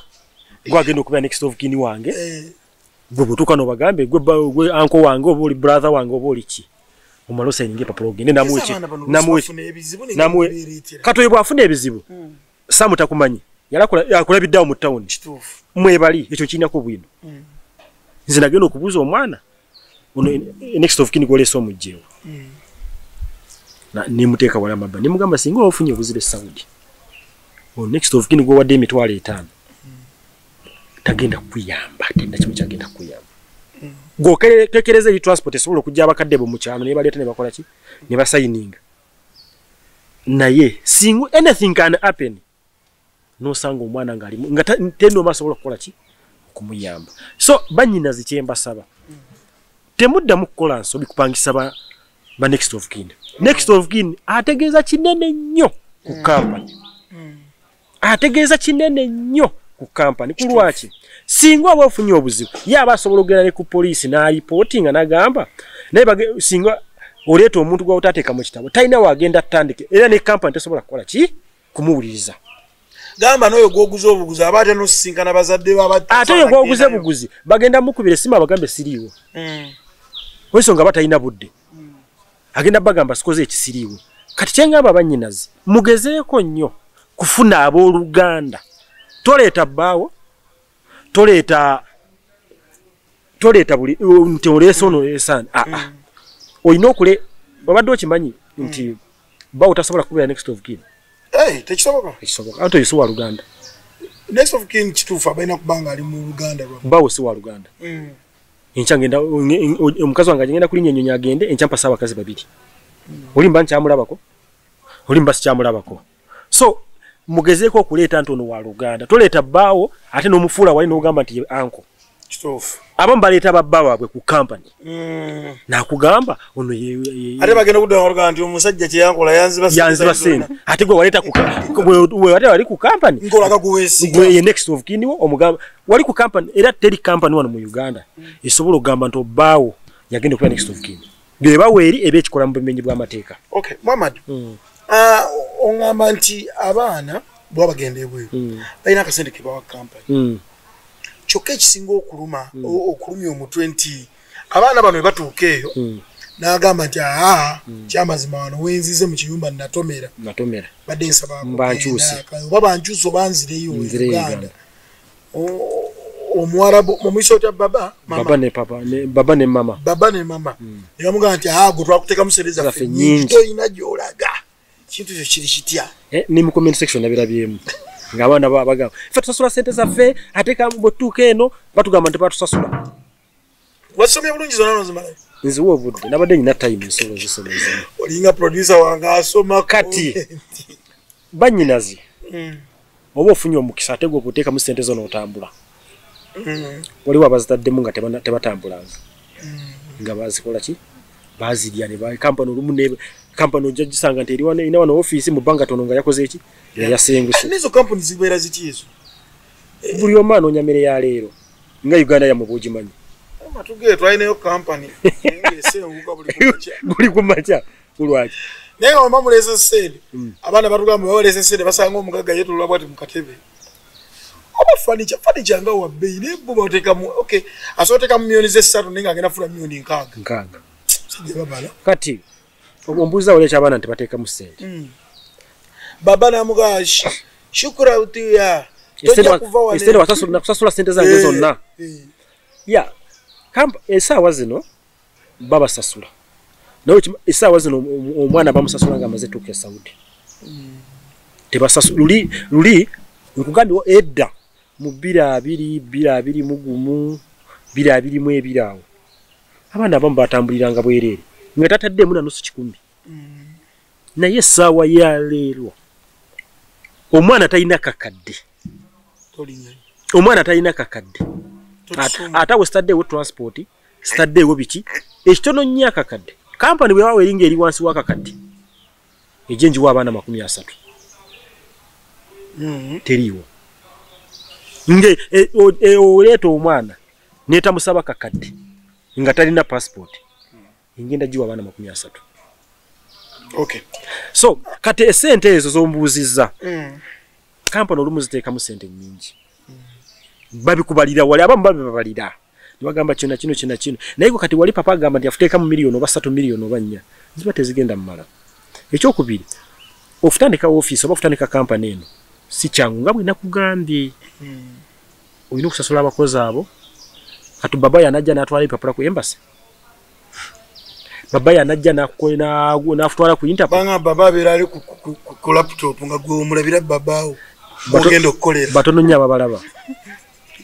agenda okubeera next of kin wange gwe bw'otuuka n'obagambe gwe anko wange oba oli brother wange oba oli ki omala osayininga empapula ogende namuwe katoyo bw'afuna ebizibu Samu takumanyi yakulabiddeawo mu tawuni mwebali ekyo kirinako bwino. Nze nagenda okubuuza omwana ono next of kin gw'oleese omuggyewo nemuteeka wala amabba ne mugamba singa ofunye obuzibu e Saudi next of kin gw'owadde 5,000 tagenda kukuyamba tenda kimu kyagenda kukuyamba. Gwokekereza eri transport esobola okujja abakadde bo mu kyalo ne baleeta ne bakola ki ne basayininga. Naye singa anything can happen n'osanga omwana ng'alimu nga tendo asobola okukola ki okumuyamba. So bannyinazi kye mbasaba temuddamu kukola nsobi kupangisa ba next of kin. Next of kin ategeeza kinene nnyo ku kampani. Ategeeza kinene nnyo ku kampani. Ku lwaki? Singa oba ofunye obuzibu ye aba asobola okugenda ne ku poliisi n'alipootinga n'agamba naye singa oleeta omuntu gw'otateeka mu kitabo talina w'agenda atandike era ne kampani tesobola kukola ki kumuwuliriza. Gamba n'oyo gw'oguze obuguzi aba ate n'osisinkana bazadde be ate oyo gw'oguze buguzi bagenda mukubira essimu abagambe siriiwo. Olw'ensonga batalina budde. Agenda bagamba sikoze ekisiriiwo. Kati kye ngamba bannyinazi mugezeeko nnyo kufuna abooluganda. Toleeta bbaawo, toleeta buli nti oleese ono oleese olina okule obadde okimanyi nti bbaawo tasobola kubeera next of kin. Tekisoboka. Tekisoboka. Anti oyo si wa luganda. Next of kin kituufu abalina kuba nga ali mu luganda lwa bbaawo si wa luganda. Enkya ngenda omukazi wange agenda kulinnya ennyonyi agende, enkya mpasa abakazi babiri. Olimba nkyamulabako, olimba sikyamulabako. So mugezeeko okuleeta nti ono wa luganda, toleeta bbaawo ate n'omufuula wali n'ogamba nti ye anko. Kituufu. Abamu baleeta babba waabwe ku kampani nakugamba ono ate bagenda okudda nga nti omusajja kye yankola yanziba sente, ate gwe waleeta ate wali ku kampani nkolaga guweesiga gwe ye next of kin wo omugamba wali ku kampani. Era teri kampani wano mu Uganda esobola okugamba nti obbaawo yagenda okuba next of kin, byebawa eri eba ekikola mu bumenyi bw'amateeka. Okay, Muhammad, oŋŋamba nti abaana bwaba bagenda ebweru balina akasente ke bawa kampani, kyokka ekisinga okuluma okulumya omutwe nti abaana bano bwe batuuka eyo n'agamba nti aa kyamazima wano wenzize mu kiyumba natomera badde nsaba oba bankyuse oba nzireyo Uganda. Omuwarabu mumuyise otya? Baba baba ne papa ne baba ne mama, baba ne mama ne bamugamba nti aa gwe twakuteekamu sente zaffe nnyingi toyina gy'olaga. Kintu ekyo kiri kitya? Ne mu comment section nabirabyemu ng'abaana bagamba ffe tusasula sente zaffe, ate bwe tutuuka eno batugamba nti batusasula. Wasomye bulungi zonna nozimalayo? Nziwa obudde, nabadde nyina time nsobola ozisoma ezimu. Olinga producer wange asoma. Kati bannyinazi oba ofunye omukisa ate gwe okuteekamu sente zo n'otambula, waliwo abazitaddemu nga tebatambulanga nga bazikola ki, bazirya ne kampani olumu ne kampani ojja gisanga nti erina wano ofiisi mu bbanga tono nga yakoze eki nga yasenguse. Nezo kampani zibeera ziti ezo? Buli omu anoonya mmere ya leero nga Uganda yammwe bw'ogimanyi. Matugee twalinayo kampani esenguka buli kumakya kulwaki? Naye nga bamuleese ssente, abaana batugamba bawaleese ssente basanga omugagga yeetulula bw'ati mu katebe. Oba furniture nga wa bbeeyi naye bo bateekamu okay, asobola oteekamu miliyoni z'essatu naye ng'agenda kufuna miliyoni 6. Sajja babala. Kati ombuuza wali eky'abaana nti bateekamu ssente. Baba n'amugamba shukura utiya tojja kuva wano. Essente nakusasula ssente zange zonna. Ya essaawa zino babasasula, naye essaawa zino omwana bamusasula nga amaze tuuka e Saudi. Tebasasula luli nkugambye edda mu 2020, 2021, 2022 awo abaana abamu batambuliranga bwereere nga tataddemu na nusu kikumi. Naye essaawa ya leero omwana talina kakadde, omwana talina kakadde, ate awo sitaddeewo transport, sitaddeewo biki, ekitono nnyo akakadde. Kampani bwe wawa eringa eri wansi w'akakadde ejje ngiwa abaana 30 teriiwo. Nge oleeta omwana n'etamusaba kakadde nga talina passport, engenda giwa abaana 30. Okay. So kati esente ezo z'ombuuzizza, kampani olumu ziteekamu sente nnyingi, babikubalira wali, abamu babibabalira ne bagamba kino kino kino kino, naye gwe kati wali papa agamba nti afuteekamu miliyoni oba 3 miliyoni oba 4, ziba tezigenda mmala. Ekyokubiri, okutandika ofiisi oba okutandika kampani eno si kyangu nga bwe nakugambye. Olina okusasula abakozi abo. Kati baba yanajja n'atwala ebipapula ku embassy, baba yanajja n'akutwala ku Interpol. Banga baba abeera ali ku laptop nga gwe omulabira babaawo ogenda okukolera. Batono nnyo ababalaba,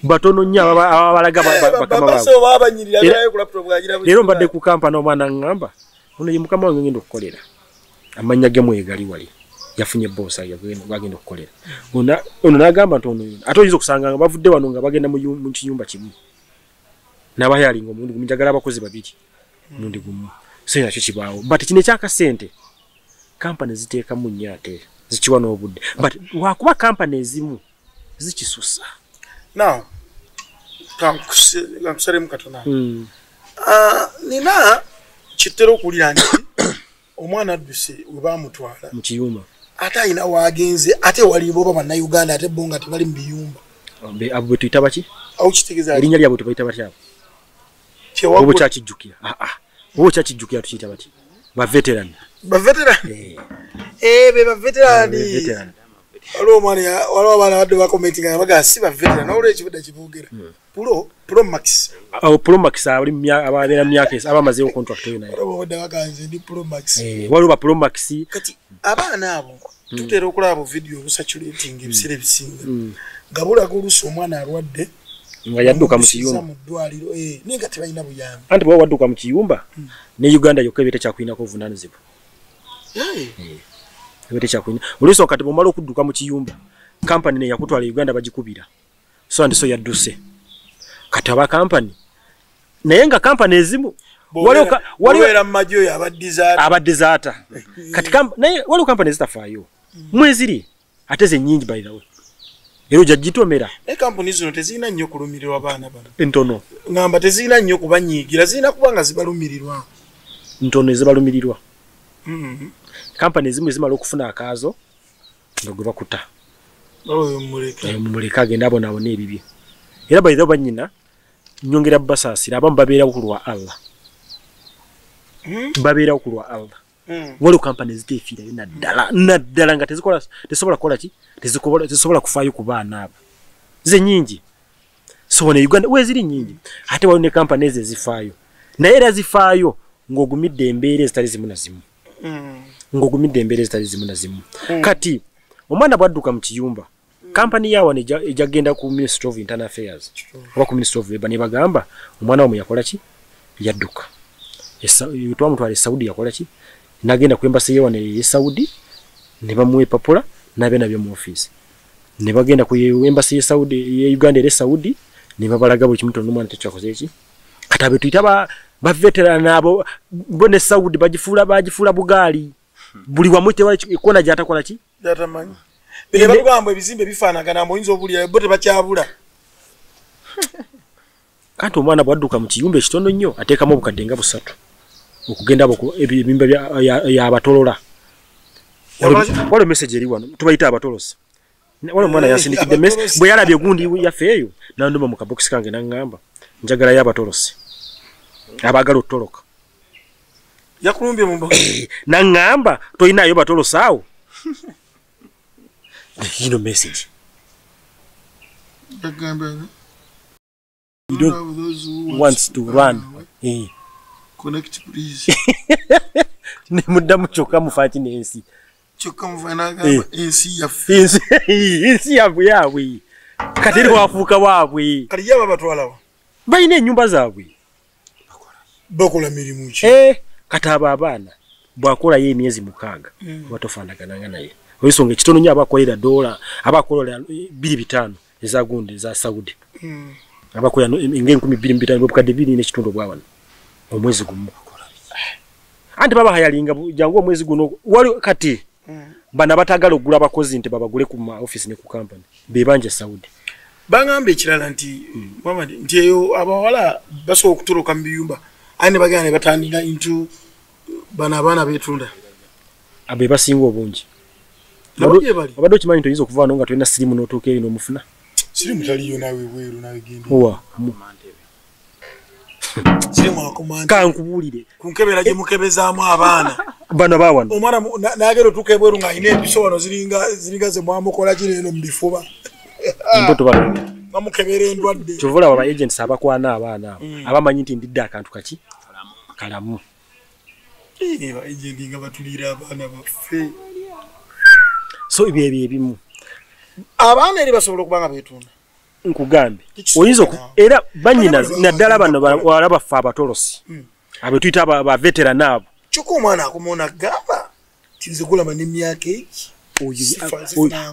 batono nnyo ababalaga bakama baabwe. Leero mbadde ku kampani omwana aŋŋamba ono ye mukama wange ngenda okukolera, amannya ge mwegali wali yafunye boosa gwagenda okukolera. Ono n'agamba nti ono ate oyinza okusanga nga bavudde wano nga bagenda mu kiyumba kimu n'abayalinga omulundi gumu, njagala abakozi babiri omulundi gumu, so nakyo kibaawo. But kino ekyakasente kampani ziteekamu nnyo ate zikiwa n'obudde, but lwakuba kampani ezimu zikisusa. Now kankusalemu katono. Nina kitera okuwulira nti omwana adduse we baamutwala mu kiyumba, ate alina waagenze, ate wali bo bannayuganda ate bo nga tebali mu biyumba. Abo bwe tuyita baki? Awo kitegeeza erinnya lyabwe tubayita batya abo? Oba okyakijjukira? Oba okyakijjukira tukiyita batya? Ba veteran. Ba veteran? Be ba veteran. Waliwo omwana, waliwo abaana badde bakomentinga nga bagamba si ba veteran, n'olwekyo kibadde kiboogera. Pro Max. Awo Pro Max ababeera mu myaka abamazeewo contract eyo naye. Waliwo obadde bagamba nze ndi Pro Max. Waliwo ba Pro Max. Kati abaana abo tutera okulaba bu video obusaturating ebiseera ebisinga nga bulaga oluusi omwana alwadde Nga yadduka mu kiyumba. Mu ddwaliro naye nga tebalina buyambi. Anti bw'oba wadduka mu kiyumba ne Uganda yokka ebeera tekyakulinako obuvunaanyizibwa. Ebeera tekyakulina. Oluusi kati bw'omala okudduka mu kiyumba, kampani neyakutwala Uganda bagikubira. So and so yadduse. Kati aba kampani naye nga kampani ezimu waliwo mu magye oyo abaddizaata. Kati naye waliwo kampani ezitafaayo. Mweziri ate ze nnyingi by the way. Era ojja gitomera. Naye kampuni zino tezirina nnyo kulumirirwa abaana bano. Ntono. Ngamba tezirina nnyo kubanyiigira, zirina kuba nga zibalumirirwa. Ntono ezibalumirirwa. Kampani ezimu ezimala okufuna akaazo nga gwe bakuta. Oyo mumuleka. Mumuleka agenda abonaabona ebibye. Era by the way bannyina nyongera basaasira abamu babeerawo ku lwa Allah. Babeerawo ku lwa Allah. Waliwo kampani eziteefiirayo naddala naddala nga tezisobola kukola ki? Tezisobola kufaayo ku baana abo. Ze nnyingi. So wano e Uganda weeziri nnyingi. Ate waliwo ne kampani ezo ezifaayo. Naye era zifaayo ng'ogumidde embeera ezitali zimu na zimu. Ng'ogumidde embeera ezitali zimu na zimu. Kati omwana bw'adduka mu kiyumba, kampani ya wano ejja kugenda ku Ministry of Internal Affairs oba ku Ministry of Labour ne bagamba omwana wammwe yakola ki? Yadduka. Twamutwala e Saudi yakola ki? Nagenda ku embassy ye wano e Saudi ne bamuwa epapula n'abeera nabyo mu office. Ne bagenda ku embassy ye Saudi ye Uganda era e Saudi ne babalaga buli kimu n'omwana tekyakoze ki? Kati abe tuyita ba veteran abo bo ne Saudi bagifuula bugaali. Buli wamu tewali ekona gy'atakola ki? Gy'atamanyi. Bino batugamba ebizimbe bifaanagana mbu oyinza obulya bo tebakyabula. Kanti omwana bw'adduka mu kiyumba ekitono nnyo ateekamu obukadde nga 3 okugenda ebimba y'abatolola. Waliwo message eri wano tubayita abatolosi. Waliwo omwana yansindikidde message bwe yalabye gundi yaffe eyo n'anduma mu kabokisi kange n'aŋŋamba njagalayo abatolosi abaagala otutoloka. Yakulumbye mu mbokisi. N'aŋŋamba toyinaayo batolosi awo. Yino message. You don't want to run. Connect please. Ne muddamu kyokka mufaaki n'ensi. Kyokka mufaanagamba ensi yaffe. Ensi yabwe yaabwe. Kati eri wafuuka waabwe. Kati ye babatwalawa? Balina ennyumba zaabwe. Bakola mirimu ki? Kati abo abaana bw'akolayo emyezi 6 oba tofaanagananga naye. Olw'ensonga ekitono nnyo abakolera dola abakolera 2.5 eza gundi eza Saudi. Abakolera nga 2005 obukadde 2.5 obwa wano omwezi gumu. Anti baba hayalinga jangu omwezi guno wali kati bano abatagala okugula abakozi nti babagule ku ma office ne ku company bebanja Saudi. Bangamba ekirala nti Muhammad nti eyo abawala basobola okutoloka mu biyumba aye ne bagenda ne batandika into bano abaana beetunda. Abe basinga obungi. Obadde okimanyi nti oyinza okuva wano nga tolina siriimu n'otuuka eri n'omufuna? Siriimu taliyo naawe bweru naawe genda. Owa. Siriimu akomante. Kankubuulire. Ku nkebera gye mukebezaamu abaana. Bano baawano. Omwana n'agenda otuuka ebweru ng'alina empiso wano ziringa ze mwamukola kino eno mu bifuba. Embuto bano. Bamukebera endwadde. Kyova olaba ba agents abakwana abaana abo abamanyi nti ndidde akantu kaki? Kalamu. Ba agent nga batuliira abaana baffe. So ebyo ebimu. Abaana eri basobola okuba nga beetunda. Nkugambe. Oyinza era bannyina naddala bano bawala baffe abatolosi. Abo tuyita ba veteran abo. Kyokka omwana akomawo gamba nti nze gulaba n'emyaka egi.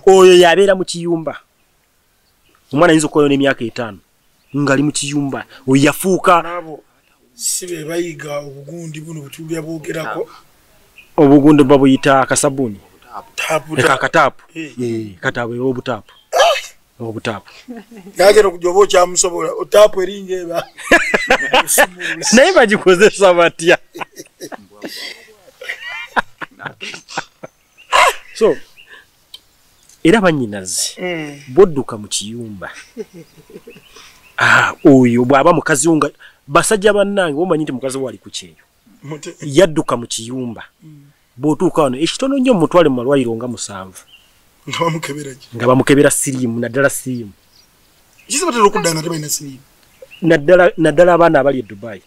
Oyo yabeera mu kiyumba. Omwana ayinza okukola n'emyaka 5 ng'ali mu kiyumba. Oyo yafuuka. Nabo si be bayiga obugundi buno bwe bwogerako. Obugundi babuyita akasabbuuni. Akataapu. Kataapu era obutaapu. Obutaapu. Nagenda okujja oba okyamusobola otaapu eringa eba. Naye bagikozesa batya? So era bannyinazi bw'odduka mu kiyumba oyo bw'aba mukazi wo nga basajja bannange omanyi nti mukazi wo ali ku kyeyo yadduka mu kiyumba bw'otuuka wano ekitono nnyo mumutwale mu malwaliro nga 7 nga bamukebera siriimu naddala siriimu naddala abaana abali e Dubai.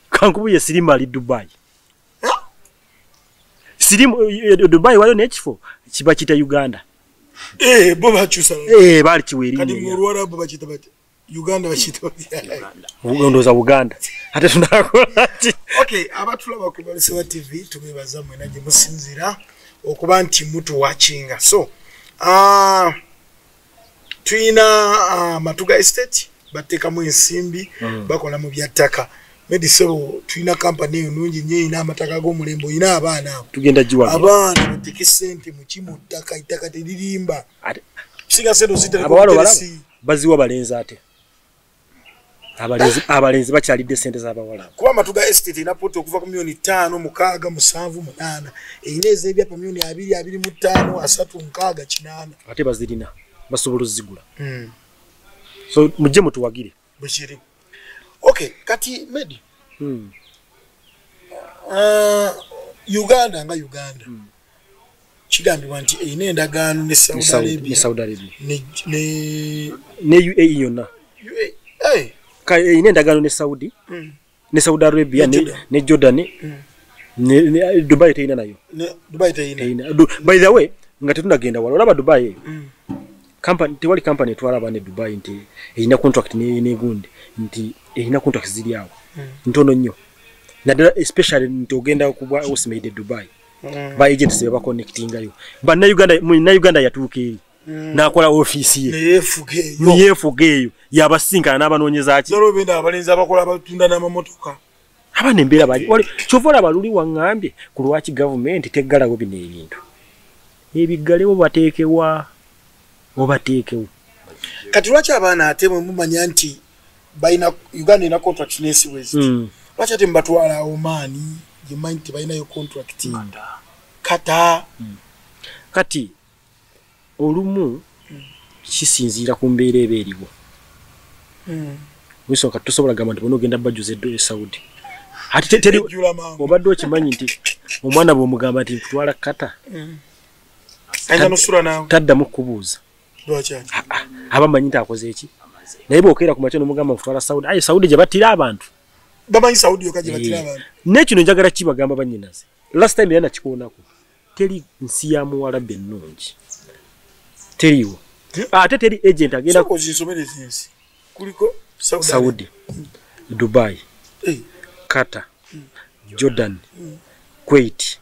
Kankubuye siriimu ali Dubai. Siriimu Dubai waliyo n'ekifo kiba kiyita Uganda. Bo bakyusa. Baali kiwa erinnya. Kati mu Luwarabu bakiyita batya? Uganda bakiyita Ndowooza Buganda ate tunakola ki? Okay, abatulaba ku Balusewa TV tubebaza mwena gye musinzira okuba nti mutuwakinga. So tuyina Matuga Estate bateekamu ensimbi, bakola mu byattaka. Medisebo tuyina kampani eyo nungi nnyo erina amataka g'omulembe, oyina abaana abo tugenda giwa abaana bateeke sente mu kimu ttaka, ettaka teririmba. Singa sente ozitereka abawala obalaba baziwa balenzi, ate abalenzi bakyalidde sente z'abawala. Kuba Matuga Estate erina plot okuva ku miliyoni 5, 6, 7, 8, erina ez'ebyapa miliyoni 2, 25, 30, 60, 80. Ate bazirina basobola ozigula. So mujje mutuwagire. Bwekiri. Okay, kati Medi. Uganda nga Uganda. Kigambibwa nti erina endagaano ne Saudi Arabia. Ne Saudi Arabia. Ne UAE yonna. UAE. Erina endagaano ne Saudi. Ne Saudi Arabia ne Jordan. Ne Dubai terina nayo. Ne Dubai terina. By the way, nga tetunagenda wala olaba Dubai eyo. Company tewali company etwala abaana e Dubai nti erina contract ne gundi nti erina contract ziri awo. Ntono nnyo. Naddala especially nti ogenda kubwa osmaid Dubai. Ba agents be baconnectingayo. Bannayuganda Munnayuganda yatuuka eri. N'akola ofiisi ye. Neyeefuga eyo. Yabasinkana n'abanoonyeza ki? Zolo benda abalenzi abakola abatunda n'amamotoka. Abaana embeera bali. Kyova olaba luli waŋŋambye ku lwaki gavumenti teggalawo bino ebintu. Ebiggalewo bateekewa. Obateekewo. Kati lwaki abaana ate mwe mumanya nti balina Uganda erina contract n'ensi bwe ziti? Lwaki ate mubatwala Oman gye mmanyi nti balinayo contract? Qatar. Kati olumu kisinziira ku mbeera eba eriwo. Nsonga tosobola gamba nti bw'onoogenda bajjuza e Saudi. Ate teri obadde okimanyi nti omwana bw'omugamba nti nkutwala Qatar. Taddamu kukubuuza. Aba manyi nti akoze eki. Naye bw'okeera ku makya n'omugamba nkutwala Saudi, aye Saudi gye battira abantu. Bamanyi Saudi yokka gye battira abantu. N'ekino njagala kibagamba bannyinaze. Last time era nakikoonako. Teri nsi ya Muwarabu ennungi. Teriiwo. Ate teri agent agenda ozinsomereza ensi. Kuliko Saudi, Dubai, Qatar, Jordan, Kuwait,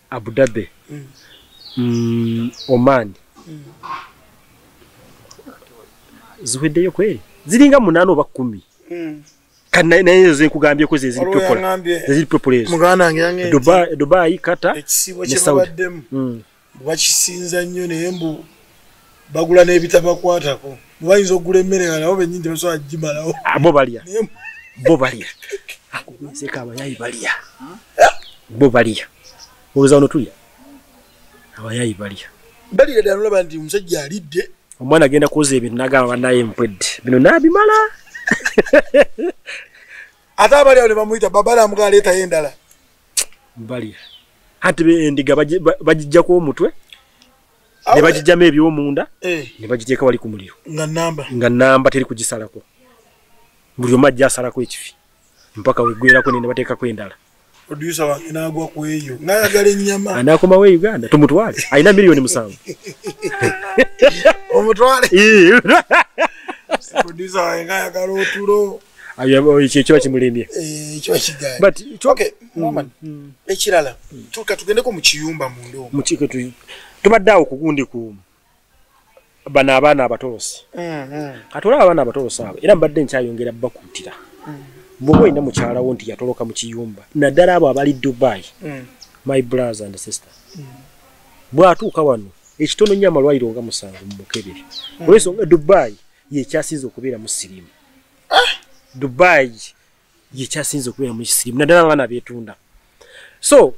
Abu Dhabi, Oman. Ziweddeyo kweri. Ziringa 8 oba 10. Kati naye ze nkugambyeko ze ziri popular. Ziri popular ezo. Muganda wange yange Dubai, Qatar, ekisibo ne kye Saudi. babaddemu bakisinza nnyo naye mbu bagula n'ebitabakwatako. Bayinza okugula emmere nga nabo bennyini tebasobola kugimalawo. Bo balya. Bo balya. Akugezeko abayayi balya. Bo balya. Olowooza wano tulya? Abayayi balya. Balira ddala olaba nti omusajja alidde. Omwana agenda kwoza ebintu n'agamba bannaye mpwedde. Bino naabimala. Ate abali awo ne bamuyita baba n'amugamba aleetayo endala. Balya. Ate endiga bagiggyako omutwe. Ne bagijjamu eby'omunda ne bagiteeka wali ku muliro. Nga nnamba. Nga nnamba teri kugisalako. Buli omu ajja asalako ekifi. Mpaka weggwerako ne bateekako endala. Producer wange n'agwa ku eyo. Ng'ayagala ennyama. Anaakomawo e Uganda tumutwale. Alina miliyoni 7. Omutwale? Producer wange ng'ayagala otulo. Ekyo kiba kimulemye. Kiba kigaanye. But okay, Muhammad. Ekirala, tuka tugendeko mu kiyumba munda omwo. Mu kiiko tubadde awo ku gundi ku bano abaana abatolosi. Kati olaba abaana abatolosi abo era mbadde nkyayongera bakuutira. Bw'oba olina mukyala wo nti yatoloka mu kiyumba naddala abo abali Dubai, my brothers and sister, bw'atuuka wano ekitono nnyo amalwaliro nga 7 mu mukebere. Olw'ensonga Dubai yekyasinze okubeera mu siriimu. Dubai yekyasinze okubeera mu siriimu naddala abaana abeetunda. So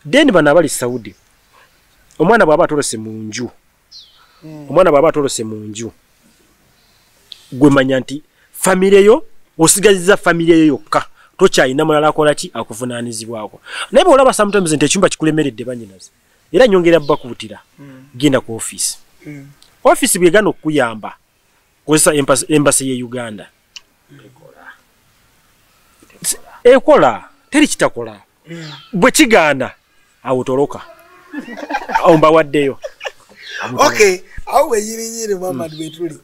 then bano abali Saudi, omwana bw'aba atolose mu nju, omwana bw'aba atolose mu nju, gwe manya nti famire yo osigazizza famire yo yokka, tokyalina mulala akola ki akuvunaanyizibwako. Naye bw'olaba sometimes nti ekyumba kikulemeredde bannyinaze, era nyongera bakuutira genda ku ofiisi. Ofiisi bw'egaana okukuyamba kozesa embassy ye Uganda. Ekola, teri kitakola. Bwe kigaana awo toloka. Awo mbawaddeyo. Okay, awo wenyininyini Muhammad bwe tuli.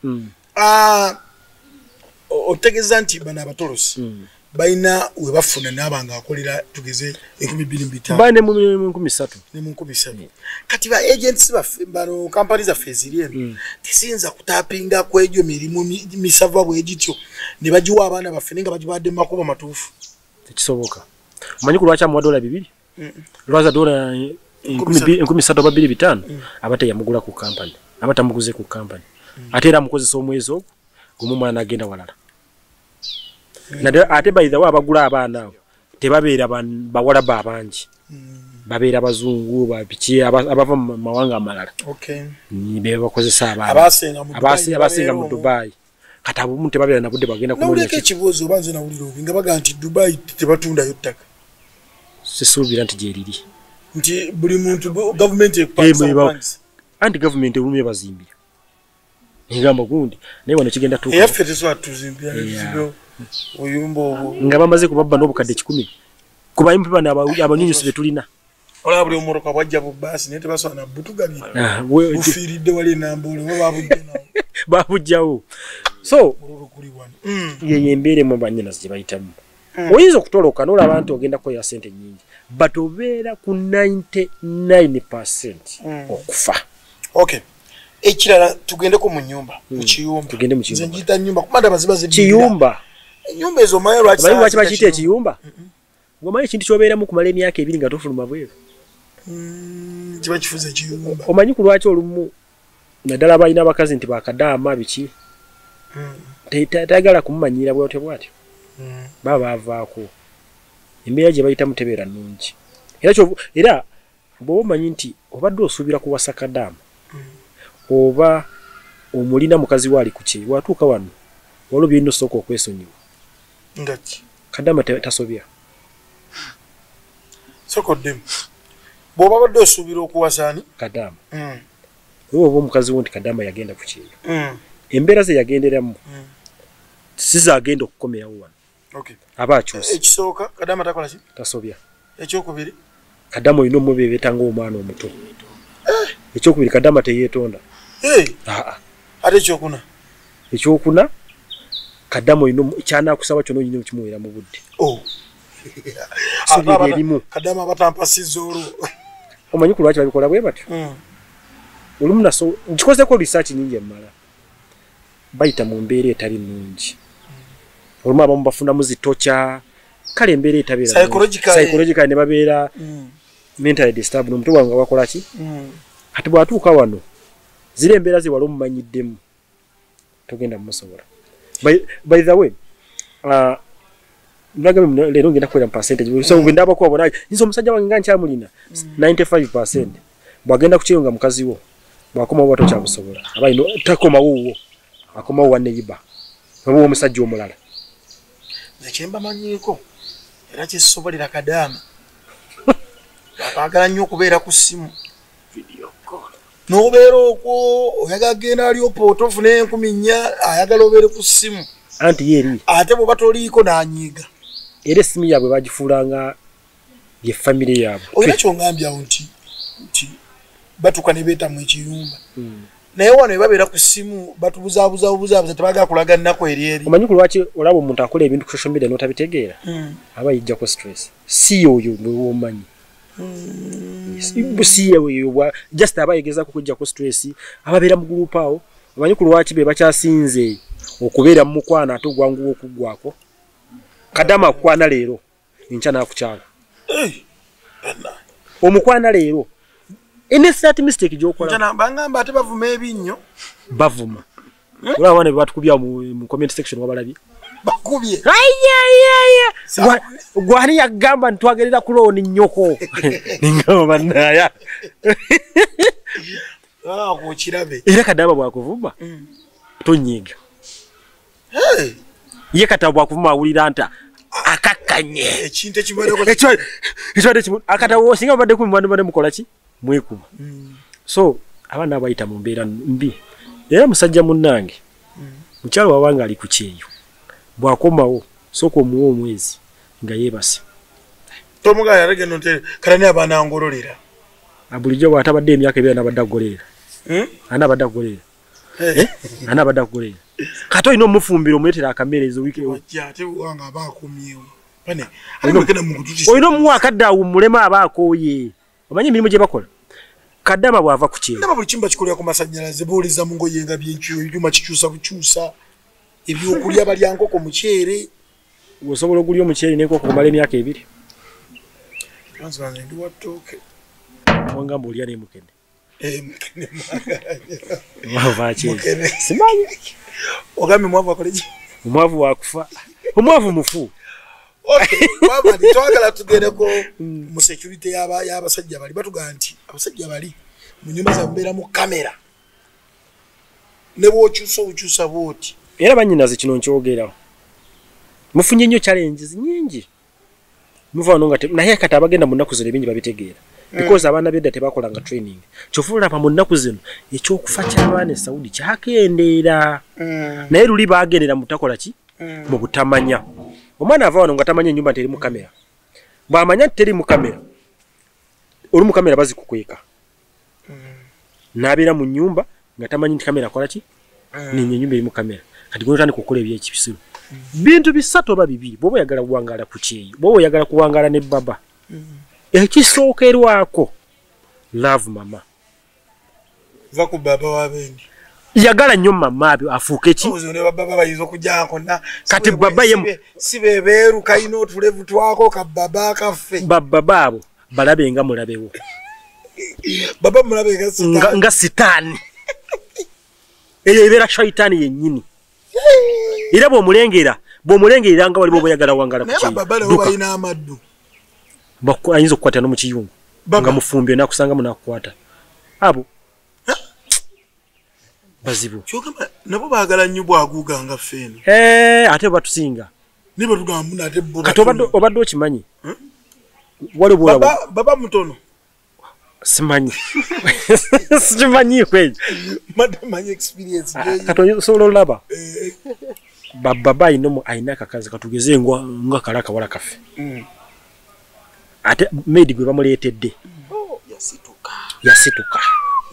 Otegeeza nti bano abatolosi balina we bafuna n'abanga akolera tugeze 2500 bane mu 1300 ne mu 1300. Kati ba agents baffe bano company zaffe eziri eno teziyinza kutapinga ku egyo mirimu misava bwe gityo ne bagiwa abaana baffe nga bagibadde mu makubo matuufu. Tekisoboka. Omanyi ku lwaki amuwa $2? Lwaza $3,000 oba 2,500 aba teyamugula ku company, aba tamuguze ku company. Ate era amukozesa omwezi ogwo gumu omwana agenda walala. Ate by the way abagula abaana abo tebabeera bawala abangi, babeera bazungu babiki abava mu mawanga amalala. Be bakozesa abaana abasenga mu Dubai. Kati abo tebabeera na budde bagenda kunoonya. Nawulira ekibuuzo oba nze nawulira obi nga bagamba nti Dubai tebatundayo ttaka. Sisuubira nti gyeriri nti buli muntu gavumenti ekupangisa. Anti gavumenti olumu ebazimbira egamba gundi naye wano kigenda tuuka. Eyaffe tesobola tuzimbira obuyumba obwo nga bamaze kubabba n'obukadde 1,000 kuba MP bano abanyunyusi be tulina. Olaba buli omumotoka bwajja bu bbaasi naye tebasobola na butugabira, bufiiridde wali enamboole oba babujja nawo babujjawo. So yeyo embeera emu bannyinazi gye bayitamu. Oyinza okutoloka n'olaba nti ogenda kukolera ssente nnyingi, but obeera ku 99% okufa. Okay. Ekirala tugendeko mu nnyumba, mu kiyumba. Tugende mu kiyumba. Nze ngiyita nnyumba kuba ndaba ziba zibira. Kiyumba. Ennyumba ezo omanyi lwaki bakiyita ekiyumba? Ng'omanyi ekintu ky'obeeramu kumala emyaka 2 nga tofuluma bweru. Kiba kifuze ekiyumba. Omanyi ku lwaki olumu naddala abalina abakazi nti bakadaama biki? Tayagala kumumanyiira bw'atyo bw'atyo. Baba bavaako. Embeera gye bayitamu tebeera nnungi. Era bw'oba omanyi nti obadde osuubira kuwasa kadaama oba omulina mukazi we ali ku kye, watuuka wano waliwo by'olina osooka okwesonyiwa. Ngaki? Kadaama tasobya. Sooka oddemu. Bw'oba obadde osuubira okuwasa ani? Kadaama. Oba omukazi wo nti kadaama yagenda ku kyeyo. Embeera ze yagenderamu si zaagenda okukomerawo wano. Aba akyuse. Ekisooka kadaama takola ki? Tasobya. Ekyokubiri? Kadaama olina omubeebeeta ng'omwana omuto. Ekyokubiri kadaama teyeetonda. Ate ekyokuna? Ekyokuna kadaama olina ky'anaakusaba kyonna olina okimuweera mu budde. Suubira erimu. Kadaama abatampasizza olwo. Omanyi ku lwaki babikola bwe batyo? Olumu naso nkikozeeko research nnyingi emmala. Bayita mu mbeera etali nnungi. Olumu abamu bafunamu zitokya, kale embeera etabeera psychological ne babeera mentally disturbed, n'omutwe gwange nga bakola ki? Kati bw'atuuka wano ziri embeera ze wali omumanyiddemu togenda mumusobola. By the way, leero ngenda kukolera mu percentage. So bwe ndabako wabona nze omusajja wange nga nkyamulina 95%. Bw'agenda ku kyeyo nga mukazi wo bw'akomawo oba tokyamusobola, aba alina takomawo wuwo, akomawo wa neighbor oba omusajja omulala. Nze kye mbamanyiiko era kyesobolera kadaama baagala nnyo okubeera ku ssimu. N'obeera okwo oyagala genda ali opooto ofune 4,000 ayagala obeere ku ssimu. Anti ye eri. Ate bw'oba toliiko n'anyiiga. Era essimu yaabwe bagifuulanga ye famire yaabwe. Olina ky'ongambye awo nti batuuka ne beetamu ekiyumba. Naye wano bwe babeera ku ssimu batubuzaabuza buzaabuza tebaagala kulaga nnaku eri eri. Omanyi ku lwaki olaba omuntu akola ebintu ku social media n'otabitegeera? Aba yeggyako stress. Si oyo gw'omanyi. Si oyo just aba yegezaako kweggyako stress, ababeera mu group awo. Omanyi ku lwaki be bakyasinze okubeera mu mukwano ate ogwanguwa okuggwako? Kadaama akukwana leero, enkya n'akukyala. Omukwana leero any certain mistake gy'okola. Bangamba ate bavuma ebinnyo. Bavuma. Olaba abaana be batukubya mu comment section wabalabye? Bakubye. Gwani yagamba nti twagerera ku looni nnyoko. Ningamba bannaaya. Okirabe. Era kadaama bw'akuvuma tonyiiga. Ye kata bw'akuvuma awulira nti akakkanye. Ekintu ekimubaddeko. Ekibadde kimu akata singa mubadde kumi mubadde mukola ki? Mwekuba. So abaana abayita mu mbeera mbi. Era musajja munnange mukyalo wabanga ali ku kyeyo bw'akomawo sooka omuwe omwezi nga yeebase. Tomugaya alegeno nti kale naye abaana ngololera. Bulijjo bw'atabadde emyaka ebiri anabadde agolerera. Anabadde agolerera. Anabadde agolerera. Kati olina omufumbira omuleetera akamere ezo wiiki. Olina omuwa akadde awummulemu aba akooye. Omanyi emirimu gye bakola. Kaddama bw'ava ku kyeyo. Ndaba buli kimu bakikolera ku masannyalaze, booleza mu ngoye nga ebyuma kikyusa bukyusa. Ebyokulya balya nkoko muceere. Osobola okulya omuceere n'enkoko okumala emyaka 2. Nze ndi wa ttooke. Wangamba olya ne mukene. Mukene mwagala. Mukene. Simanyi. Ogambye mwavu akole ki? Omwavu wakufa. Omwavu mufu. Okay, baba twagala tugendeko mu security y'abasajja bali batugamba nti abasajja bali mu nyumba zaabwe mubeeramu kamera. Ne bw'okyusa obukyusa bw'oti. Era bannyinaze kino nkyogerawo. Mufunye nnyo challenges nnyingi. Muva wano nga naye kati abagenda mu nnaku zino ebingi babitegeera. Because abaana b'edda tebakolanga training. Kyova olaba mu nnaku zino ekyokufa ky'abaana e Saudi kyakendeera. Naye luli baagendera mu butakola ki? Mu butamanya. Omwana ava wano nga tamanyi ennyumba nti erimu kamera. Bw'amanya nti terimu kamera, olumu kamera bazikukweka. N'abeera mu nnyumba nga tamanyi nti kamera akola ki? Ninyo ennyumba erimu kamera. Kati gwe otandika okukola ebyekisiru. Bintu 3 oba 2 bw'oba oyagala kuwangaala ku kyeyo, bw'oba oyagala kuwangaala ne baba. Ekisookerwako love mama. Va ku baba w'abendi. Yagala nnyo mama abyo afuuke ki? Ne baba bayinza okujjanko na kati baba ye si bebeeru kalina otulevu twako ka baba kaffe. Baba abo balabe nga mulabewo. Baba mulabe nga sitaani. Nga sitaani. Eyo ebeera shaitaani yennyini. Era bw'omulengera nga wali bw'oba oyagala wangala ku kyeyo. Naye baba nabo balina amaddu. Ayinza okukwata no mu kiyungu. Nga mufumbye n'akusangamu n'akukwata. Abo bazibu. Kyogamba nabo baagala nnyo bwaguuga nga ffe eno. Ate batusinga. Naye batugamba mbu ate bo. Kati obadde okimanyi? Waliwo bw'olaba. Baba mutono. Simanyi. Sikimanyiiko ekyo. Madam manyi experience gy'oyina. Kati osobola olaba. Baba alina akakazi katugeze nga kali akawala kaffe. Ate maid gwe bamuleetedde. Yasituka.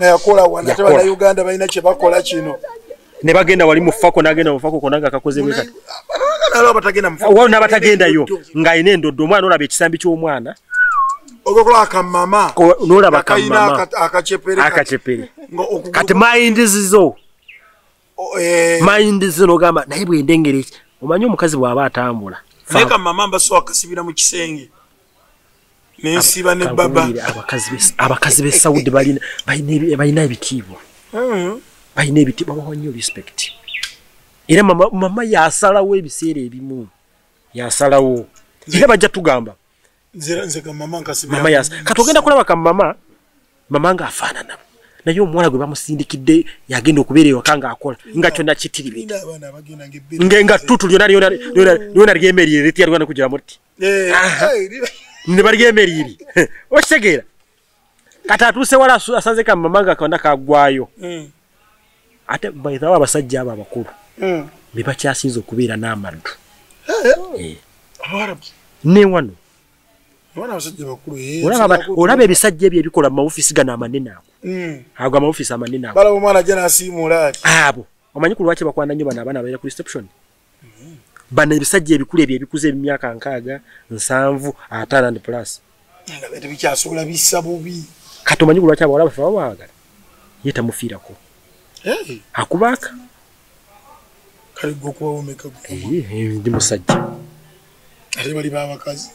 Yakola wano ate bannayuganda balina kye bakola kino. Ne bagenda wali mu fako n'agenda mu fako konna nga kakoze bwe kati. Waliwo n'abatagendayo ng'alina endoddo omwana olaba ekisambi ky'omwana. Ogokola akamama. N'olaba akamama. Akacepere. Kati mind zo. Mind zo n'ogamba naye bwe ndengera eki. Omanyi omukazi bw'aba atambula. Naye kamama mbasobola akasibira mu kisenge. Nensiba ne baba. Abakazi b'e Saudi balina ebitiibwa. Balina ebitiibwa, babawa nnyo respect. Era mama yasalawo ebiseera ebimu. Yasalawo. Era bajja tugamba. Nze kamama nkasibira. Mama kati ogenda kulaba kamama, mama ng'afaanana. Naye omuwala gwe bamusindikidde yagenda okubeera ewaka ng'akola nga kyonna kitiribita. Nga ttutu lyonna lyonna lyemerire litya kugira muti. Ne balyemerire. Okitegeera? Kati atuuse wala asanze kamama nga konna kaggwayo. Ate by the way abasajja abo abakulu be bakyasinze okubeera n'amaddu. Ne wano. Olaba ebisajja ebyo ebikola mu maofiisi gano amanene ago. Ago amaofiisi amanene ago. Balaba omwana ajja n'asiimuula ati. Abo. Omanyi ku lwaki bakwana nnyo bano abaana ababeera ku reception? Bano ebisajja ebikulu ebyo ebikuze emyaka 60, 70, 50 and plus. Nga tebikyasobola bissa bubi. Kati omanyi ku lwaki abawala baffe baba baagala? Ye tamufiirako. Akubaaka. Kale gwe okuwawomeka gwe. Ndi musajja. Ate bali b'abakazi.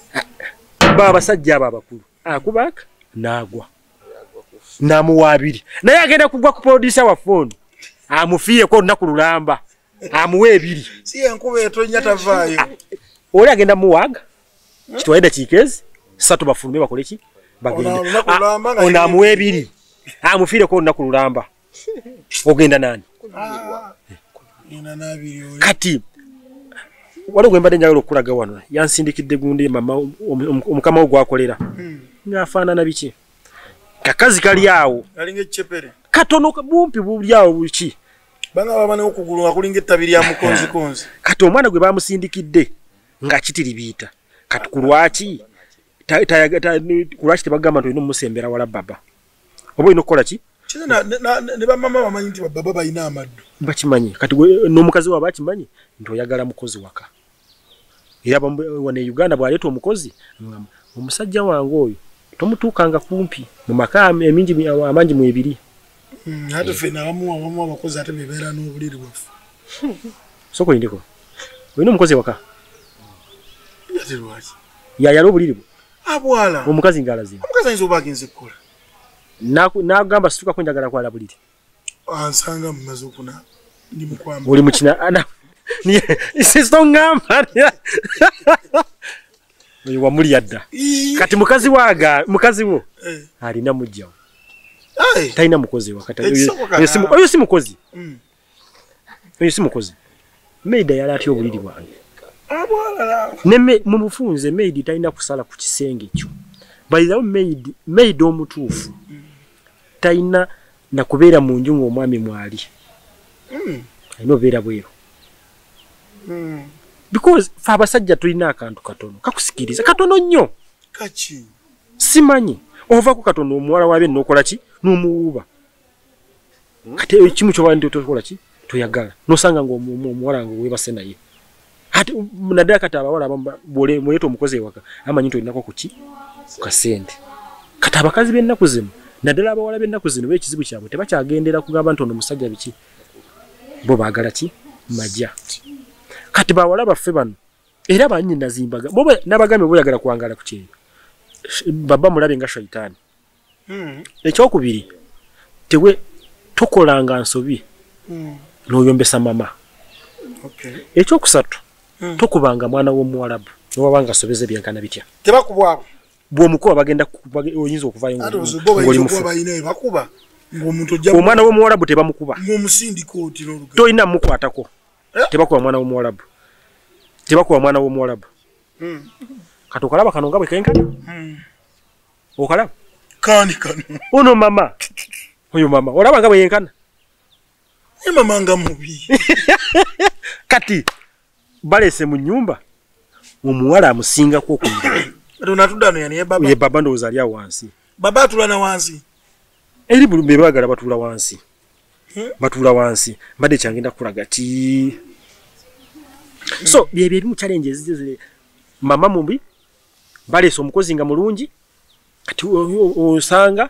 Ba abasajja abo abakulu. Akubaaka n'agwa. N'amuwa 2. Naye agenda kugwa ku producer waffe ono. Amufiireko olunaku lulamba. Amuwe 2. Si enkuba etonnya tavaayo. Oli agenda muwaaga. Kitwale eddakiika ezi 3 bafulume bakole ki? Bagende. Ono amuwe 2. Amufiireko olunaku lulamba. Ogenda nani? Kati waliwo gwe mbadde njagala okulaga wano yansindikidde gundi mama omukama wo gwakolera. Ng'afaanana biki? Kakazi kali awo. Alinga ekicepere. Katono bumpi buli awo buki. Banga baba n'okugulu nga kulinga ettabi lya mukonzikonzi. Kati omwana gwe bamusindikidde nga kitiribiita. Kati ku lwaki? Ku lwaki tebagamba nti olina omusembera wala baba? Oba olina okukola ki? Ne bamama bamanyi nti baba balina amaddu. Bakimanyi. Kati n'omukazi waaba akimanyi nti oyagala mukozi waka. Era wano e Uganda bw'aleeta omukozi, omusajja wange oyo tomutuukanga kumpi mu maka emingi amangi mu ebiri. Ate ffenna abamu abakozi ate bebeera n'obuliri bwaffe. Sooka olindeko. Olina omukozi ewaka? Ate lwaki? Yayala obuliri bwo? Abwala. Omukazi ng'alaze. Omukazi ayinza oba agenze kukola. N'agamba situkako njagala kwala buliri. Ansanga mumaze okunaaba. Ndi mukwamba. Oli mukina ana. Sisongamba. Oyo wamulya dda. Kati mukazi waga, mukazi wo alina mujjawo. Talina mukozi wakati. Oyo si mukozi. Oyo si mukozi. Maid yali atya obuliri bwange. Ne mumufunze maid talina kusala ku kisenge kyo. By the way, maid omutuufu talina na kubeera mu nju ng'omwami mwali. Alina obeera bweru. Because fe abasajja tulina akantu katono kakusikiriza katono nnyo. Kaki? Simanyi. Ova ku katono omuwala wabe n'okola ki? N'omuwuuba. Kati ekimu ky'oba nti tokola ki? Toyagala. N'osanga ng'omuwala nga weebase naye. Ate naddala kati abawala abamu bw'oleeta omukozi ewaka amanyi nti olinako ku ki? Ku kasente. Kati abakazi b'ennaku zino naddala abawala b'ennaku zino ekizibu kyabwe tebakyagendera kugamba nti ono musajja biki. Bo baagala ki? Majja. Kati bawala baffe bano era bannyinazimbaga bo n'abagambye boyagala kuwangala ku kyeyo. Baba mulabe nga shayitaani. Ekyokubiri tewe tokolanga nsobi n'oyombesa mama. Ekyokusatu tokubanga mwana w'omuwalabu nowabanga asobeze byenkana bitya. Tebakubwabo. Bw'omukuba bagenda oyinza okuvaayo ng'oli mufu. Omwana w'omuwalabu tebamukuba. Tolina mukwatako. Tebakuba mwana w'omuwalabu. Tebakuba mwana w'omuwalabu. Kati okalaba kano nga bwe kenkana? Okalaba? Kani kano? Ono mama. Oyo mama. Olaba nga bwe yenkana? Ye mama nga mubi. Kati balese mu nnyumba omuwala amusingako okuyiga. Ono atudde ano yani ye baba? Ye baba ndowooza ali awo wansi. Baba atula na wansi? Eri buli be baagala batuula wansi. Batuula wansi. Mbadde kyangenda kulaga ki? So byebyo ebimu challenges ziri mama mubi baleese omukozi nga mulungi kati osanga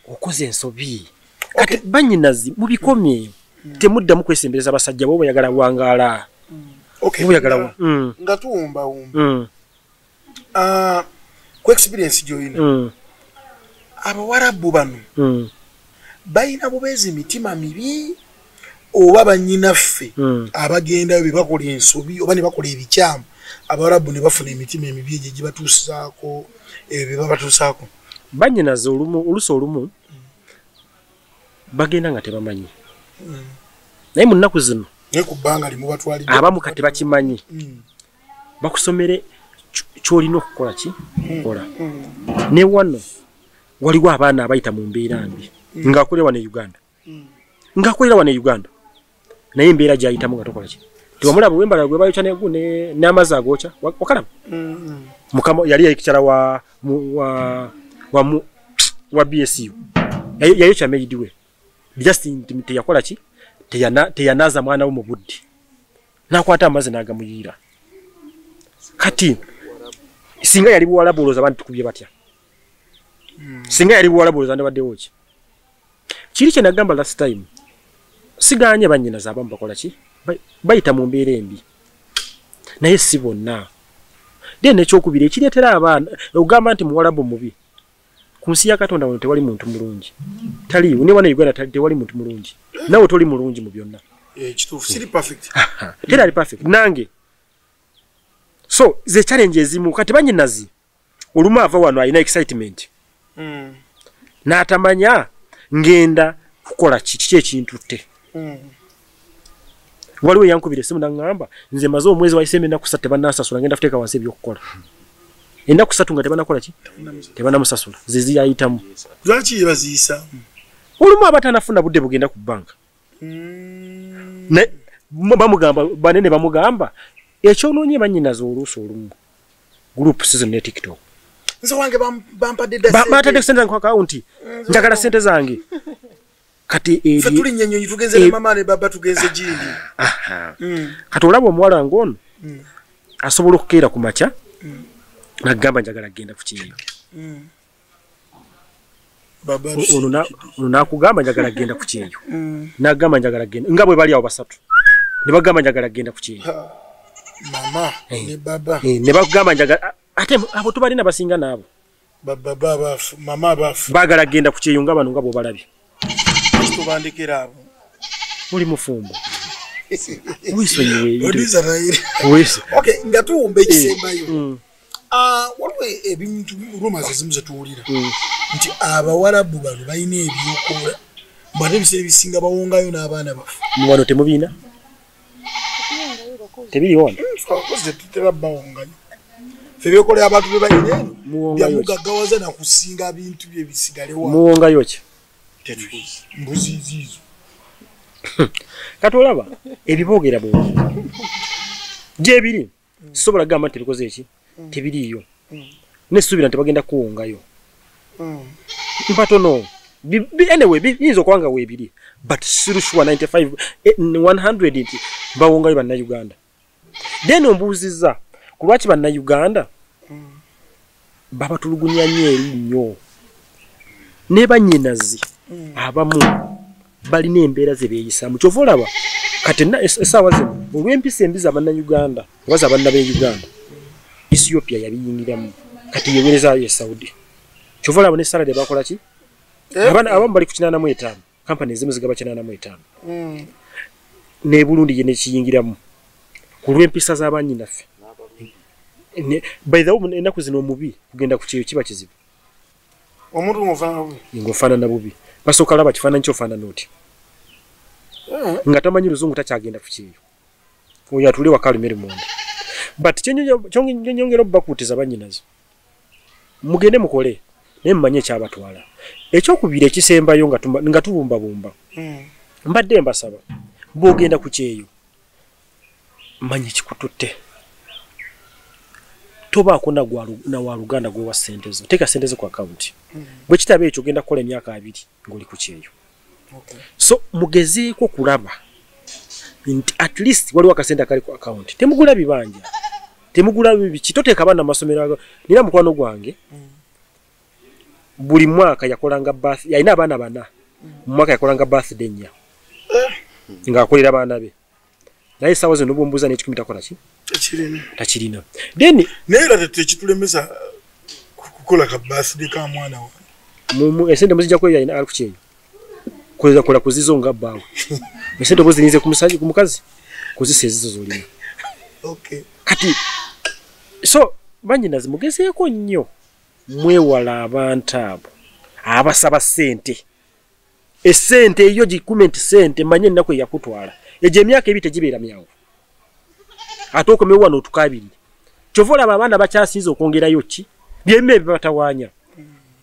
okoze ensobi. Kati bannyinazi mubikomye temuddamu kwesembereza basajja bo boyagala wangaala. Boyagala nga tuwumbawumba. Ku experience gy'olina abawarabu bano balina bubeezi mitima mibi oba bannyinaffe abagendayo be bakola ensobi oba ne bakola ebikyamu abawarabu ne bafuna emitima emibi egyo gibatuusaako ebyo bye babatuusaako. Bannyinazi oluusi olumu bagenda nga tebamanyi. Naye mu nnaku zino naye ku bbanga limu batwalidde abamu kati bakimanyi. Bakusomere ky'olina okukola ki? Kola. Ne wano waliwo abaana abayita mu mbeera mbi ng'akolera wano e Uganda. Ng'akolera wano e Uganda. Naye embeera gy'ayitamu nga tokola ki? Tewamulaba wembala gwe bayokya n'amazzi agookya wakalaba? Mukama yali yayikikyala wa BSU. Yayokya maid we. Just teyakola ki? Teyanaaza mwana we mu budde. N'akwata amazzi n'agamuyiira. Kati singa yali buwalabu olowooza abantu tukubye batya? Singa yali buwalabu olowooza ndibaddewo ki? Kiri kye nagamba last time. Sigaanye bannyinazi abamu bakola ki? Bayita mu mbeera embi. Naye si bonna. Then ekyokubiri ekireetera abaana ogamba nti muwalabu mubi. Ku nsi ya Katonda wano tewali muntu mulungi. Taliiwo. Ne wano e Uganda tewali muntu mulungi. Naawe toli mulungi mu byonna. Kituufu siri perfect. Teri ali perfect. Nange. So ze challenge ezimu kati bannyinazi olumu ava wano alina excitement. N'atamanya ngenda kukola kiki ekintutte. Waliwo yankubira essimu n'aŋŋamba nze maze omwezi wayise ennaku ssatu tebannansasula ngenda kuteeka wansi ebyokukola. Ennaku ssatu nga tebannakola ki? Tebannamusasula. Ze ziyayitamu. Lwaki baziyisaamu? Olumu aba tanafuna budde bugenda ku bbanka. Bamugamba banene bamugamba ekyonoonye bannyinazi oluusi olumu. Group season ne TikTok. Nze wange bampadde dda ssente. Batadde ssente zange ku akawunti. Njagala ssente zange. Kati ffe tulinnya ennyonyi tugenze ne mama ne baba tugenze gindi. Kati olaba omuwala ng'ono asobola okukeera ku makya nagamba njagala kugenda ku kyeyo. Ono nakugamba njagala kugenda ku kyeyo. Nagamba njagala kugenda nga bwe bali awo basatu. Ne bagamba njagala kugenda ku kyeyo. Mama ne baba. Ne bagamba njagala ate abo tubalina basinga naabo. Baba bafu, mama bafu. Baagala kugenda ku kyeyo nga bano nga bw'obalabye. Tubandikira abo. Muli mufumbo. Wisonyiwe. Okay, nga tuwumba ekisembayo. Waliwo ebintu rumors ezimu ze tuwulira nti Abawarabu bano balina ebyokola mbadde ebiseera ebisinga bawongayo n'abaana baffe. Wano temubiina? Tebiriwo wano? Tetutera bawongayo. Ffe ebyokola abantu bye balina eno byamugaggawaza na kusinga bintu bye bisigalewo. Muwongayo ki? Mbuzi ziizo. Kati olaba ebiboogera bw'ogi gyebiri sisobola kugamba nti tebikoze eki tebiriiyo nesuubira nti bagenda kuwongayo mpatono. Anyway, biyinza okuba nga weebiri but siri sure 95 100 nti bawongayo Bannayuganda. Then ombuuzizza ku lwaki Bannayuganda babatulugunya nnyo eri nnyo ne bannyinazi abamu balina embeera ze beeyisaamu. Kyova olaba kati essaawa zino olw'empisa embi z'Abannayuganda oba z'abanna b'e Uganda, Ethiopia yabiyingiramu kati yeweerezaayo e Saudi. Kyova olaba ne salary bakola ki? Abamu bali ku 85, kampani ezimu zigaba 85. Ne Burundi ye nekiyingiramu ku lw'empisa z'abannyinaffe. By the way, ennaku zino omubi kugenda ku kyeyo kiba kizibu. Omuntu ng'ofaanana bubi. Ng'ofaanana bubi. Basooka laba kifaananyi ky'ofaanana oti. Nga tamanyi luzungu takyagenda ku kyeyo. Oyo atule waka alumire munda. But kyenyongera obbakuutiza bannyinazo, mugende mukole naye mumanye ekyabatwala. Ekyokubiri ekisembayo nga tubumbabumba, mbadde mbasaba bw'ogenda ku kyeyo manya ekikututte. Tobaako na waluganda gwewa ssente zo, teeka ssente zo ku akawunti. Bwe kitaba ekyo ogenda kukola emyaka 2 ng'oli ku kyeyo. So mugezeeko kulaba nti at least waliwo akasente akali ku akawunti. Temugula bibanja, temugula biki, toteeka abaana mu masomero. Nina mukwano gwange buli mwaka yakolanga birth, yalina abaana 4, mu mwaka yakolanga birthday 4 ng'akolera abaana be. Naye essaawa zino bw'ombuuza n'ekikumi takola ki? Takirina. Then naye era tekitulemesa kukola ka birthday ka mwana wange. Esente muzijja kweyo alina ali ku kyeyo. Kola kuzizo nga bbaawe. Esente oba ozirinze ku musajja ku mukazi kozesa ezizo z'olina. Okay. Kati so bannyinazi mugezeeko nnyo mwewala abantu abo abasaba ssente. Essente eyo gikume nti ssente manye ennaku eyakutwala. Egyo emyaka 2 tegibeera myangu. Ate okomewo wano otukaabirire. Kyova olaba abaana bakyasinze okwongerayo ki? Byembi ebibatawaanya.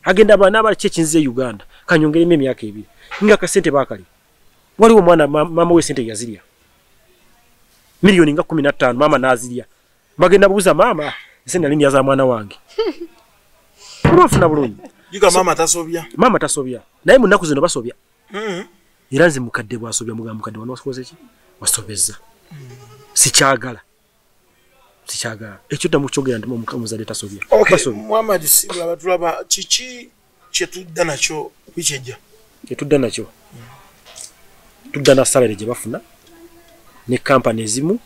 Agenda abaana abaki ekinze e Uganda kanyongeremu emyaka 2 nga akasente baakali. Waliwo omwana maama we ssente yazirya. Miliyoni nga 15 maama n'azirya. Bagenda buuza maama ssente nali ndya za mwana wange. Olwafuna bulungi. Juga maama tasobya. Maama tasobya. Naye mu nnaku zino basobya. Era nze mukadde bw'asobya mugamba mukadde wano wakoze ki? Wasobezza. Sikyagala. Sikyagala. Ekyo dda mukyogera nti omuzadde tasobya. Okay, Muhammad Sibula batulaba kiki kye tudda nakyo wiiki ejja? Kye tudda nakyo. Tudda na salary gye bafuna ne kampani ezimu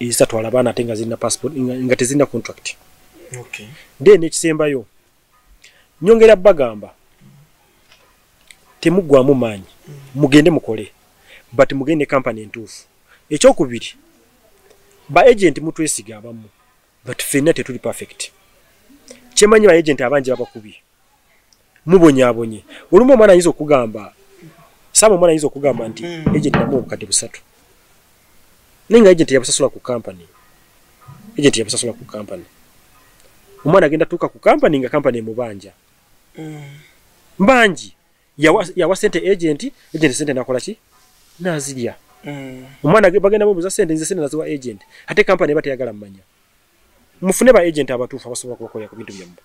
ezitatwala abaana ate nga zirina passport nga tezirina contract. Okay. Then ekisembayo nyongera bagamba temuggwamu maanyi, mugende mukole but mugende kampani entuufu. Ekyokubiri, ba agent mutwesiga abamu but ffenna tetuli perfect. Kyemanyi ba agent abangi babakubye, mubonyaabonye. Olumu omwana ayinza okugamba Saba omwana ayinza okugamba nti agent namuwa obukadde 3, naye nga agent yabusasula ku kampani. Agent yabusasula ku kampani. Omwana agenda tuuka ku kampani nga kampani emubanja. Mbangi yawa sente agent, agent sente nakola ki? Nazirya. Omwana bagenda babuuza sente, nze sente naziwa agent. Ate kampani eba teyagala mmanya. Mufune ba agent abatuufu abasobola kubakolera ku bintu byammwe.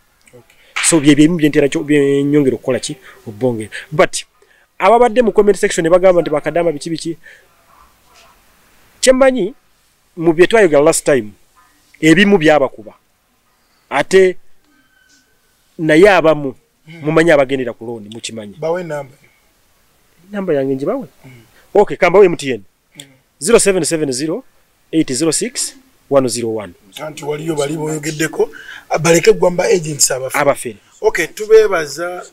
So bye byenyongera okukola ki? Obongera. But Ababadde mu comment section ne bagamba nti bakadama biki biki. Kyemmanyi mu bye twayogera last time ebimu byabakuba, ate naye abamu mumanyi abagendera ku looni, mukimanyi. Bawe namba. Namba yange njibawe? Okay, kambawe MTN 0770 806 101. Anti waliyo bali boyogeddeko baleke gwamba agents abafere. Okay, tubebaza.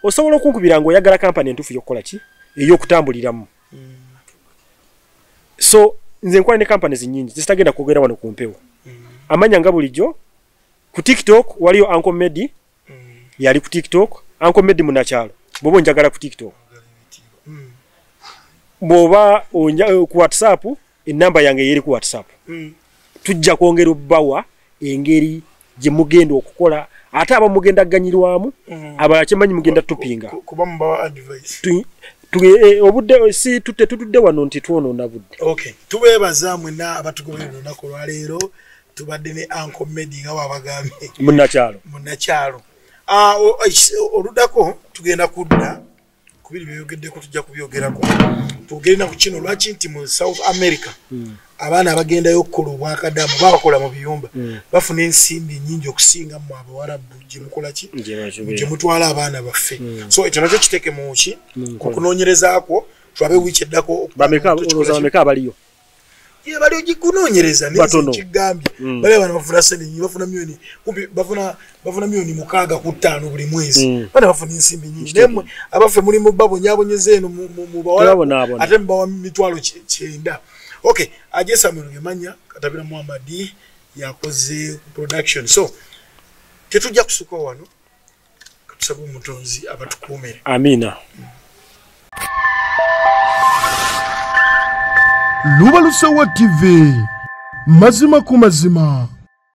Osobola okunkubira ng'oyagala kampani entuufu y'okukola ki, ey'okutambuliramu. So nze nkola ne companies nnyingi zisitagenda kwogera wano ku mpewo. Amanya nga bulijjo ku TikTok waliyo Uncle Medi, yali ku TikTok, Uncle Medi munakyalo. Bw'oba onjagala ku TikTok, bw'oba ku WhatsApp, enamba yange yeri ku WhatsApp. Tujja kwongera obbawa engeri gye mugenda okukola, ate aba mugenda ganyirwamu, abalala kyemanyi mugenda tupinga. Kuba mubawa advice. Obudde si tutudde wano nti twonoona budde. Okay, tubeebaza mwenna abatugoberera olunaku olwaleero. Tubadde ne Uncle Medi nga bw'abagambye munnakyalo. Munnakyalo. Oluddako tugenda kudda ku biri byeyogeddeko, tujja kubyogerako. Tugenda ku kino lwaki nti mu South America abaana abagendayo okukola obwakadamu babakola mu biyumba bafuna ensimbi nnyingi okusinga mmwe Abawarabu gye mukola ki, gye mutwala abaana baffe. So ekyo nakyo kiteeke mu ki okunoonyerezaakwo, tulabe wiiki eddako bameka abaliyo. Ye bali ogikunoonyereza nekigambye bali abaana bafuna sente nyingi, bafuna milioni kumpi, bafuna milioni 6 ku 5 buli mwezi. Bana bafuna ensimbi nyingi, naye mmwe abaffe muli mu babonyaabonyeza eno mu Bawarabu ate mubawa mitwalo 90. Okay, Aje Samuel Gemanya Katabira Muhammad yakoze production. So tetujja kusuka wano, katusabe omutonzi abatukuumire. Amina. Lubalusewa TV, mazima ku mazima.